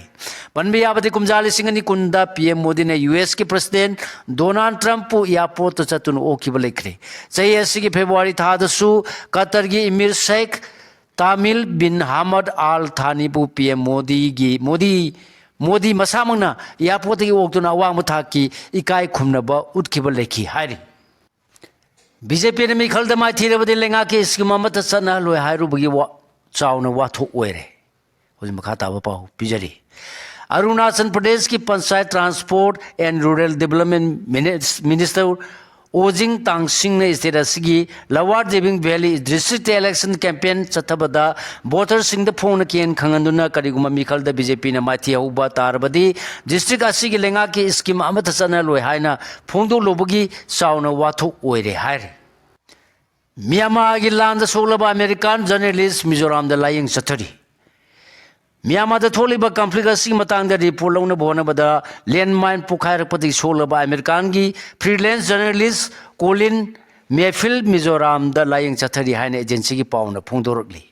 ꯄꯟꯕ ꯌꯥꯕꯗꯤ, ꯀꯨꯝꯖꯥ ꯂꯤꯁꯤꯡ ꯑꯅꯤ ꯀꯨꯟꯗ ꯄꯤ ꯑꯦꯝ ꯃꯣꯗꯤꯅ ꯌꯨ ꯑꯦꯁꯀꯤ ꯄ꯭ꯔꯁꯤꯗꯦꯟ ꯗꯣꯅꯥꯜꯗ ꯇ꯭ꯔꯝꯞꯄꯨ ꯑꯦꯌꯥꯔꯄꯣꯔꯠꯇ ꯆꯠꯇꯨꯅ ꯑꯣꯛꯈꯤꯕ ꯂꯩꯈ꯭ꯔꯦ꯫ ꯆꯍꯤ ꯑꯁꯤꯒꯤ ꯐꯦꯕ꯭ꯔꯨꯋꯥꯔꯤ ꯊꯥꯗꯁꯨ ꯀꯇꯔꯒꯤ ꯏꯃꯤꯔ ꯁꯦꯈ ꯇꯥꯃꯤꯜ ꯕꯤꯟ ꯍꯃꯗ ꯑꯥꯜ ꯊꯥꯅꯤꯕꯨ ꯄꯤ ꯑꯦꯝ ꯃꯣꯗꯤꯒꯤ, ꯃꯣꯗꯤ, ꯃꯣꯗꯤ ꯃꯁꯥꯃꯛꯅ ꯑꯦꯌꯥꯔꯄꯣꯔꯠꯇꯒꯤ ꯑꯣꯛꯇꯨꯅ ꯑꯋꯥꯡꯕ ꯊꯥꯛꯀꯤ ꯏꯀꯥꯏ ꯈꯨꯝꯅꯕ ꯎꯠꯈꯤꯕ ꯂꯩꯈꯤ ꯍꯥꯏꯔꯤ꯫ ꯕꯤ ꯖꯦ ꯄꯤꯅ ꯃꯤꯈꯜꯗ ꯃꯥꯏꯊꯤꯔꯕꯗꯤ ꯂꯩꯉꯥꯛꯀꯤ ꯁ꯭ꯀꯤꯝ ꯑꯃꯠꯇ ꯆꯠꯅꯍꯜꯂꯣꯏ ꯍꯥꯏꯔꯨꯕꯒꯤ ꯋꯥ-, ꯆꯥꯎꯅ ꯋꯥꯊꯣꯛ ꯑꯣꯏꯔꯦ꯫ ꯍꯧꯖꯤꯛ ꯃꯈꯥ ꯇꯥꯕ ꯄꯥꯎ ꯄꯤꯖꯔꯤ꯫ ꯑꯔꯨꯅꯥꯆꯜ ꯄ꯭ꯔꯗꯦꯁꯀꯤ panchayat, transport and rural development ꯃꯤꯅꯤꯁ-, ꯃꯤꯅꯤꯁꯇꯔ ꯑꯣꯖꯤꯡ ꯇꯥꯡꯁꯤꯡꯅ ꯁ꯭ꯇꯦꯠ ꯑꯁꯤꯒꯤ Lower Dibang Valley district election campaign ꯆꯠꯊꯕꯗ ꯚꯣꯇꯔꯁꯤꯡꯗ ꯐꯣꯡꯅ ꯀꯦꯟ ꯈꯪꯍꯟꯗꯨꯅ, ꯀꯔꯤꯒꯨꯝꯕ ꯃꯤꯈꯜꯗ ꯕꯤ ꯖꯦ ꯄꯤꯅ ꯃꯥꯏꯊꯤꯍꯧꯕ ꯇꯥꯔꯕꯗꯤ ꯗꯤꯁꯇ꯭ꯔꯤꯛ ꯑꯁꯤꯒꯤ ꯂꯩꯉꯥꯛꯀꯤ ꯁ꯭ꯀꯤꯝ ꯑꯃꯠꯇ ꯆꯠꯅꯔꯣꯏ ꯍꯥꯏꯅ ꯐꯣꯡꯗꯣꯛꯂꯨꯕꯒꯤ ꯆꯥꯎꯅ ꯋꯥꯊꯣꯛ ꯑꯣꯏꯔꯦ ꯍꯥꯏꯔꯤ꯫ ꯃ꯭ꯌꯥꯟꯃꯥꯔꯒꯤ ꯂꯥꯟꯗ ꯁꯣꯛꯂꯕ ꯑꯃꯦꯔꯤꯀꯥꯟ ꯖꯔꯅꯦꯂꯤꯁ ꯃꯤꯖꯣꯔꯥꯝꯗ ꯂꯥꯌꯦꯡ ꯆꯠꯊꯔꯤ꯫ ꯃ꯭ꯌꯥꯟꯃꯥꯔꯗ ꯊꯣꯛꯂꯤꯕ ꯀꯟꯐ꯭ꯂꯤꯛ ꯑꯁꯤꯒꯤ ꯃꯇꯥꯡꯗ ꯔꯤꯄꯣꯔꯠ ꯂꯧꯅꯕ ꯍꯣꯠꯅꯕꯗ ꯂꯦꯟꯃꯥꯏꯟ ꯄꯣꯈꯥꯏꯔꯛꯄꯗꯒꯤ ꯁꯣꯛꯂꯕ ꯑꯃꯦꯔꯤꯀꯥꯟꯒꯤ ꯐ꯭ꯔꯤꯂꯦꯟꯁ ꯖꯔꯅꯦꯂꯤꯁ ꯀꯣꯂꯤꯟ ꯃꯦꯐꯤꯜ ꯃꯤꯖꯣꯔꯥꯝꯗ ꯂꯥꯌꯦꯡ ꯆꯠꯊꯔꯤ ꯍꯥꯏꯅ ꯑꯦꯖꯦꯟꯁꯤꯒꯤ ꯄꯥꯎꯅ ꯐꯣꯡꯗꯣꯔꯛꯂꯤ꯫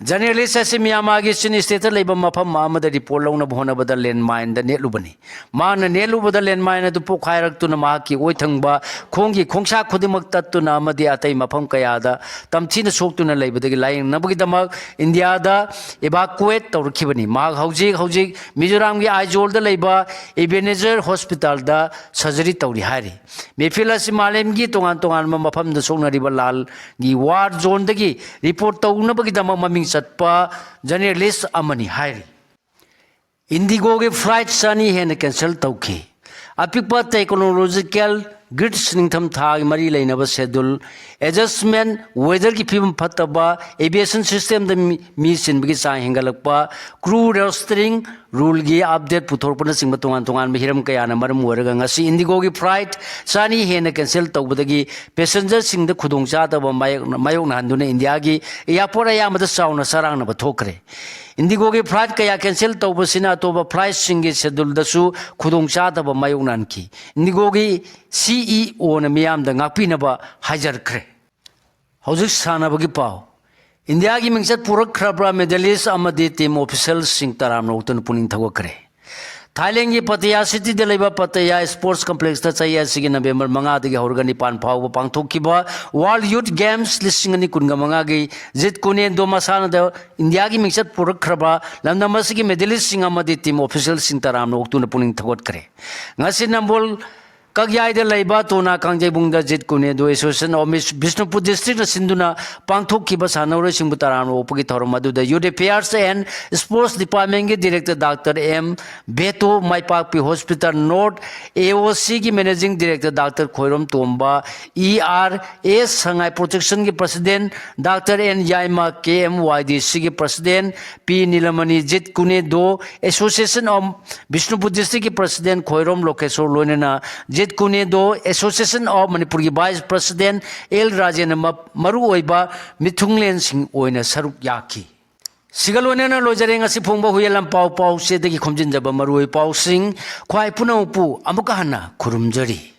Journalist ꯑꯁꯤ ꯃ꯭ꯌꯥꯟꯃꯥꯔꯒꯤ ꯆꯤꯟ ꯁ꯭ꯇꯦꯠꯇ ꯂꯩꯕ ꯃꯐꯝ ꯑꯃꯗ ꯔꯤꯄꯣꯔꯠ ꯂꯧꯅꯕ ꯍꯣꯠꯅꯕꯗ ꯂꯦꯟꯃꯥꯏꯟꯗ ꯅꯦꯠꯂꯨꯕꯅꯤ꯫ ꯃꯍꯥꯛꯅ ꯅꯦꯠꯂꯨꯕꯗ ꯂꯦꯟꯃꯥꯏꯟ ꯑꯗꯨ ꯄꯣꯛꯈꯥꯏꯔꯛꯇꯨꯅ ꯃꯍꯥꯛꯀꯤ ꯑꯣꯏꯊꯪꯕ ꯈꯣꯡꯒꯤ ꯈꯣꯡꯁꯥ ꯈꯨꯗꯤꯡꯃꯛ ꯇꯠꯇꯨꯅ ꯑꯃꯗꯤ ꯑꯇꯩ ꯃꯐꯝ ꯀꯌꯥꯗ ꯇꯝꯊꯤꯅ ꯁꯣꯛꯇꯨꯅ ꯂꯩꯕꯗꯒꯤ ꯂꯥꯌꯦꯡꯅꯕꯒꯤꯗꯃꯛ ꯏꯟꯗꯤꯌꯥꯗ evacuate ꯇꯧꯔꯛꯈꯤꯕꯅꯤ꯫ ꯃꯍꯥꯛ ꯍꯧꯖꯤꯛ ꯍꯧꯖꯤꯛ ꯃꯤꯖꯣꯔꯥꯝꯒꯤ ꯑꯥꯏꯖꯣꯜꯗ ꯂꯩꯕ ꯏꯕꯦꯅꯦꯖꯔ ꯍꯣꯁꯄꯤꯇꯥꯜꯗ ꯁꯔꯖꯔꯤ ꯇꯧꯔꯤ ꯍꯥꯏꯔꯤ꯫ ꯃꯦꯐꯤꯜ ꯑꯁꯤ ꯃꯥꯂꯦꯝꯒꯤ ꯇꯣꯉꯥꯟ ꯇꯣꯉꯥꯟꯕ ꯃꯐꯝꯗ ꯁꯣꯛꯅꯔꯤꯕ ꯂꯥꯜꯒꯤ ꯋꯥꯔ ꯖꯣꯟꯗꯒꯤ ꯔꯤꯄꯣꯔꯠ ꯇꯧꯅꯕꯒꯤꯗꯃꯛ ꯃꯃꯤꯡ ꯆꯠꯄ ꯖꯔꯅꯦꯂꯤꯁ ꯑꯃꯅꯤ ꯍꯥꯏꯔꯤ꯫ ꯏꯟꯗꯤꯒꯣꯒꯤ ꯐ꯭ꯂꯥꯏꯠ ꯆꯅꯤ ꯍꯦꯟꯅ ꯀꯦꯟꯁꯦꯜ ꯇꯧꯈꯤ꯫ ꯑꯄꯤꯛꯄ ꯇꯦꯛꯅꯣꯂꯣꯖꯤꯀꯦꯜ ꯒ꯭ꯂꯤꯠꯆ, ꯅꯤꯡꯊꯝ ꯊꯥꯒꯤ ꯃꯔꯤ ꯂꯩꯅꯕ ꯁꯦꯗꯨꯜ ꯑꯦꯗꯖꯁꯃꯦꯟ, ꯋꯦꯗꯔꯒꯤ ꯐꯤꯕꯝ ꯐꯠꯇꯕ, ꯑꯦꯚꯤꯌꯦꯁꯟ ꯁꯤꯁꯇꯦꯝꯗ ꯃꯤ, ꯃꯤ ꯆꯤꯟꯕꯒꯤ ꯆꯥꯡ ꯍꯦꯟꯒꯠꯂꯛꯄ, ꯀ꯭ꯔꯨ ꯔꯣꯁꯇꯔꯤꯡ ꯔꯨꯜꯒꯤ ꯑꯞꯗꯦꯠ ꯄꯨꯊꯣꯔꯛꯄꯅꯆꯤꯡꯕ ꯇꯣꯉꯥꯟ ꯇꯣꯉꯥꯟꯕ ꯍꯤꯔꯝ ꯀꯌꯥꯅ ꯃꯔꯝ ꯑꯣꯏꯔꯒ ꯉꯁꯤ ꯏꯟꯗꯤꯒꯣꯒꯤ ꯐ꯭ꯂꯥꯏꯠ ꯆꯅꯤ ꯍꯦꯟꯅ ꯀꯦꯟꯁꯦꯜ ꯇꯧꯕꯗꯒꯤ ꯄꯦꯁꯦꯟꯖꯔꯁꯤꯡꯗ ꯈꯨꯗꯣꯡꯆꯥꯗꯕ ꯃꯥꯌꯣꯛꯅ-, ꯃꯥꯌꯣꯛꯅꯍꯟꯗꯨꯅ ꯏꯟꯗꯤꯌꯥꯒꯤ ꯑꯦꯌꯥꯔꯄꯣꯔꯠ ꯑꯌꯥꯝꯕꯗ ꯆꯥꯎꯅ ꯆꯔꯥꯡꯅꯕ ꯊꯣꯛꯈ꯭ꯔꯦ꯫ ꯏꯟꯗꯤꯒꯣꯒꯤ ꯐ꯭ꯂꯥꯏꯠ ꯀꯌꯥ ꯀꯦꯟꯁꯦꯜ ꯇꯧꯕꯁꯤꯅ ꯑꯇꯣꯞꯄ ꯐ꯭ꯂꯥꯏꯠꯁꯤꯡꯒꯤ ꯁꯦꯗꯨꯜꯗꯁꯨ ꯈꯨꯗꯣꯡꯆꯥꯗꯕ ꯃꯥꯌꯣꯛꯅꯍꯟꯈꯤ꯫ ꯏꯟꯗꯤꯒꯣꯒꯤ ꯁꯤꯏꯑꯣꯅ ꯃꯤꯌꯥꯝꯗ ꯉꯥꯛꯄꯤꯅꯕ ꯍꯥꯏꯖꯔꯛꯈ꯭ꯔꯦ꯫ ꯍꯧꯖꯤꯛ ꯁꯥꯟꯅꯕꯒꯤ ꯄꯥꯎ꯫ ꯏꯟꯗꯤꯌꯥꯒꯤ ꯃꯤꯡꯆꯠ ꯄꯨꯔꯛꯈ꯭ꯔꯕ ꯃꯦꯗꯥꯂꯤꯁ ꯑꯃꯗꯤ ꯇꯤꯝ ꯑꯣꯐꯤꯁꯤꯌꯦꯜꯁꯤꯡ ꯇꯔꯥꯝꯅ ꯑꯣꯛꯇꯨꯅ ꯄꯨꯛꯅꯤꯡ ꯊꯧꯒꯠꯈ꯭ꯔꯦ꯫ ꯊꯥꯏꯂꯦꯟꯒꯤ ꯄꯇꯌꯥ ꯁꯤꯇꯤꯗ ꯂꯩꯕ ꯄꯇꯌꯥ ꯁ꯭ꯄꯣꯔꯠꯁ ꯀꯝꯄ꯭ꯂꯦꯛꯁꯇ ꯆꯍꯤ ꯑꯁꯤꯒꯤ ꯅꯕꯦꯝꯕꯔ ꯃꯉꯥꯗꯒꯤ ꯍꯧꯔꯒ ꯅꯤꯄꯥꯟ ꯐꯥꯎꯕ ꯄꯥꯡꯊꯣꯛꯈꯤꯕ ꯋꯥꯔꯜ ꯌꯨꯊ ꯒꯦꯝꯁ ꯂꯤꯁꯤꯡ ꯑꯅꯤ ꯀꯨꯟꯒ ꯃꯉꯥꯒꯤ ꯖꯤꯠ ꯀꯨꯅꯦꯟꯗꯣ ꯃꯁꯥꯟꯅꯗ ꯏꯟꯗꯤꯌꯥꯒꯤ ꯃꯤꯡꯆꯠ ꯄꯨꯔꯛꯈ꯭ꯔꯕ ꯂꯝꯗꯝ ꯑꯁꯤꯒꯤ ꯃꯦꯗꯥꯂꯤꯁꯁꯤꯡ ꯑꯃꯗꯤ ꯇꯤꯝ ꯑꯣꯐꯤꯁꯤꯌꯦꯜꯁꯤꯡ ꯇꯔꯥꯝꯅ ꯑꯣꯛꯇꯨꯅ ꯄꯨꯛꯅꯤꯡ ꯊꯧꯒꯠꯈ꯭ꯔꯦ꯫ ꯉꯁꯤ ꯅꯝꯕꯣꯜ ꯀꯛꯌꯥꯏꯗ ꯂꯩꯕ ꯇꯣꯅꯥ ꯀꯥꯡꯖꯩꯕꯨꯡꯗ ꯖꯤꯠ ꯀꯨꯅꯦꯟꯗꯣ ꯑꯦꯁꯣꯁꯤꯌꯦꯁꯟ ꯑꯣꯐ ꯃꯤꯁ ꯕꯤꯁꯅꯨꯄꯨꯔ ꯗꯤꯁꯇ꯭ꯔꯤꯛꯅ ꯁꯤꯟꯗꯨꯅ ꯄꯥꯡꯊꯣꯛꯈꯤꯕ ꯁꯥꯟꯅꯔꯣꯏꯁꯤꯡꯕꯨ ꯇꯔꯥꯝꯅ ꯑꯣꯛꯄꯒꯤ ꯊꯧꯔꯝ ꯑꯗꯨꯗ ꯌꯨꯊ ꯑꯦꯐꯤꯌꯔꯁ ꯑꯦꯟ ꯁ꯭ꯄꯣꯔꯠꯁ ꯗꯤꯄꯥꯔꯠꯃꯦꯟꯒꯤ director doctor M Beto, Maipakpi hospital North A O ꯁꯤꯒꯤ managing director doctor Khoirom Tomba, E R S Sangai ꯄ꯭ꯔꯣꯇꯦꯛꯁꯟꯒꯤ president doctor N Yaima, K M Y D ꯁꯤꯒꯤ president P Nilamani, Jeet Kune Do association of Bishnupur ꯗꯤꯁꯇ꯭ꯔꯤꯛꯀꯤ ꯄ꯭ꯔꯁꯤꯗꯦꯟ ꯈꯣꯏꯔꯣꯝ ꯂꯣꯀꯦꯁꯣꯔ ꯂꯣꯏꯅꯅ ꯖꯤꯠ ꯀꯨꯅꯦꯟꯗꯣ ꯑꯦꯁꯣꯁꯤꯌꯦꯁꯟ ꯑꯣꯐ ꯃꯅꯤꯄꯨꯔꯒꯤ ꯚꯥꯏꯁ ꯄ꯭ꯔꯁꯤꯗꯦꯟ ꯑꯦꯜ ꯔꯥꯖꯦꯟꯅ ꯃ-, ꯃꯔꯨꯑꯣꯏꯕ ꯃꯤꯊꯨꯡꯂꯦꯟꯁꯤꯡ ꯑꯣꯏꯅ ꯁꯔꯨꯛ ꯌꯥꯈꯤ꯫ ꯁꯤꯒ ꯂꯣꯏꯅꯅ ꯂꯣꯏꯖꯔꯦ ꯉꯁꯤ ꯐꯣꯡꯕ ꯍꯨꯏꯌꯦꯟ ꯂꯥꯟꯄꯥꯎ ꯄꯥꯎꯆꯦꯗꯒꯤ ꯈꯣꯝꯖꯤꯟꯖꯕ ꯃꯔꯨꯑꯣꯏꯕ ꯄꯥꯎꯁꯤꯡ꯫ ꯈ꯭ꯋꯥꯏ ꯄꯨꯝꯅꯃꯛꯄꯨ ꯑꯃꯨꯛꯀ ꯍꯟꯅ ꯈꯨꯔꯨꯝꯖꯔꯤ꯫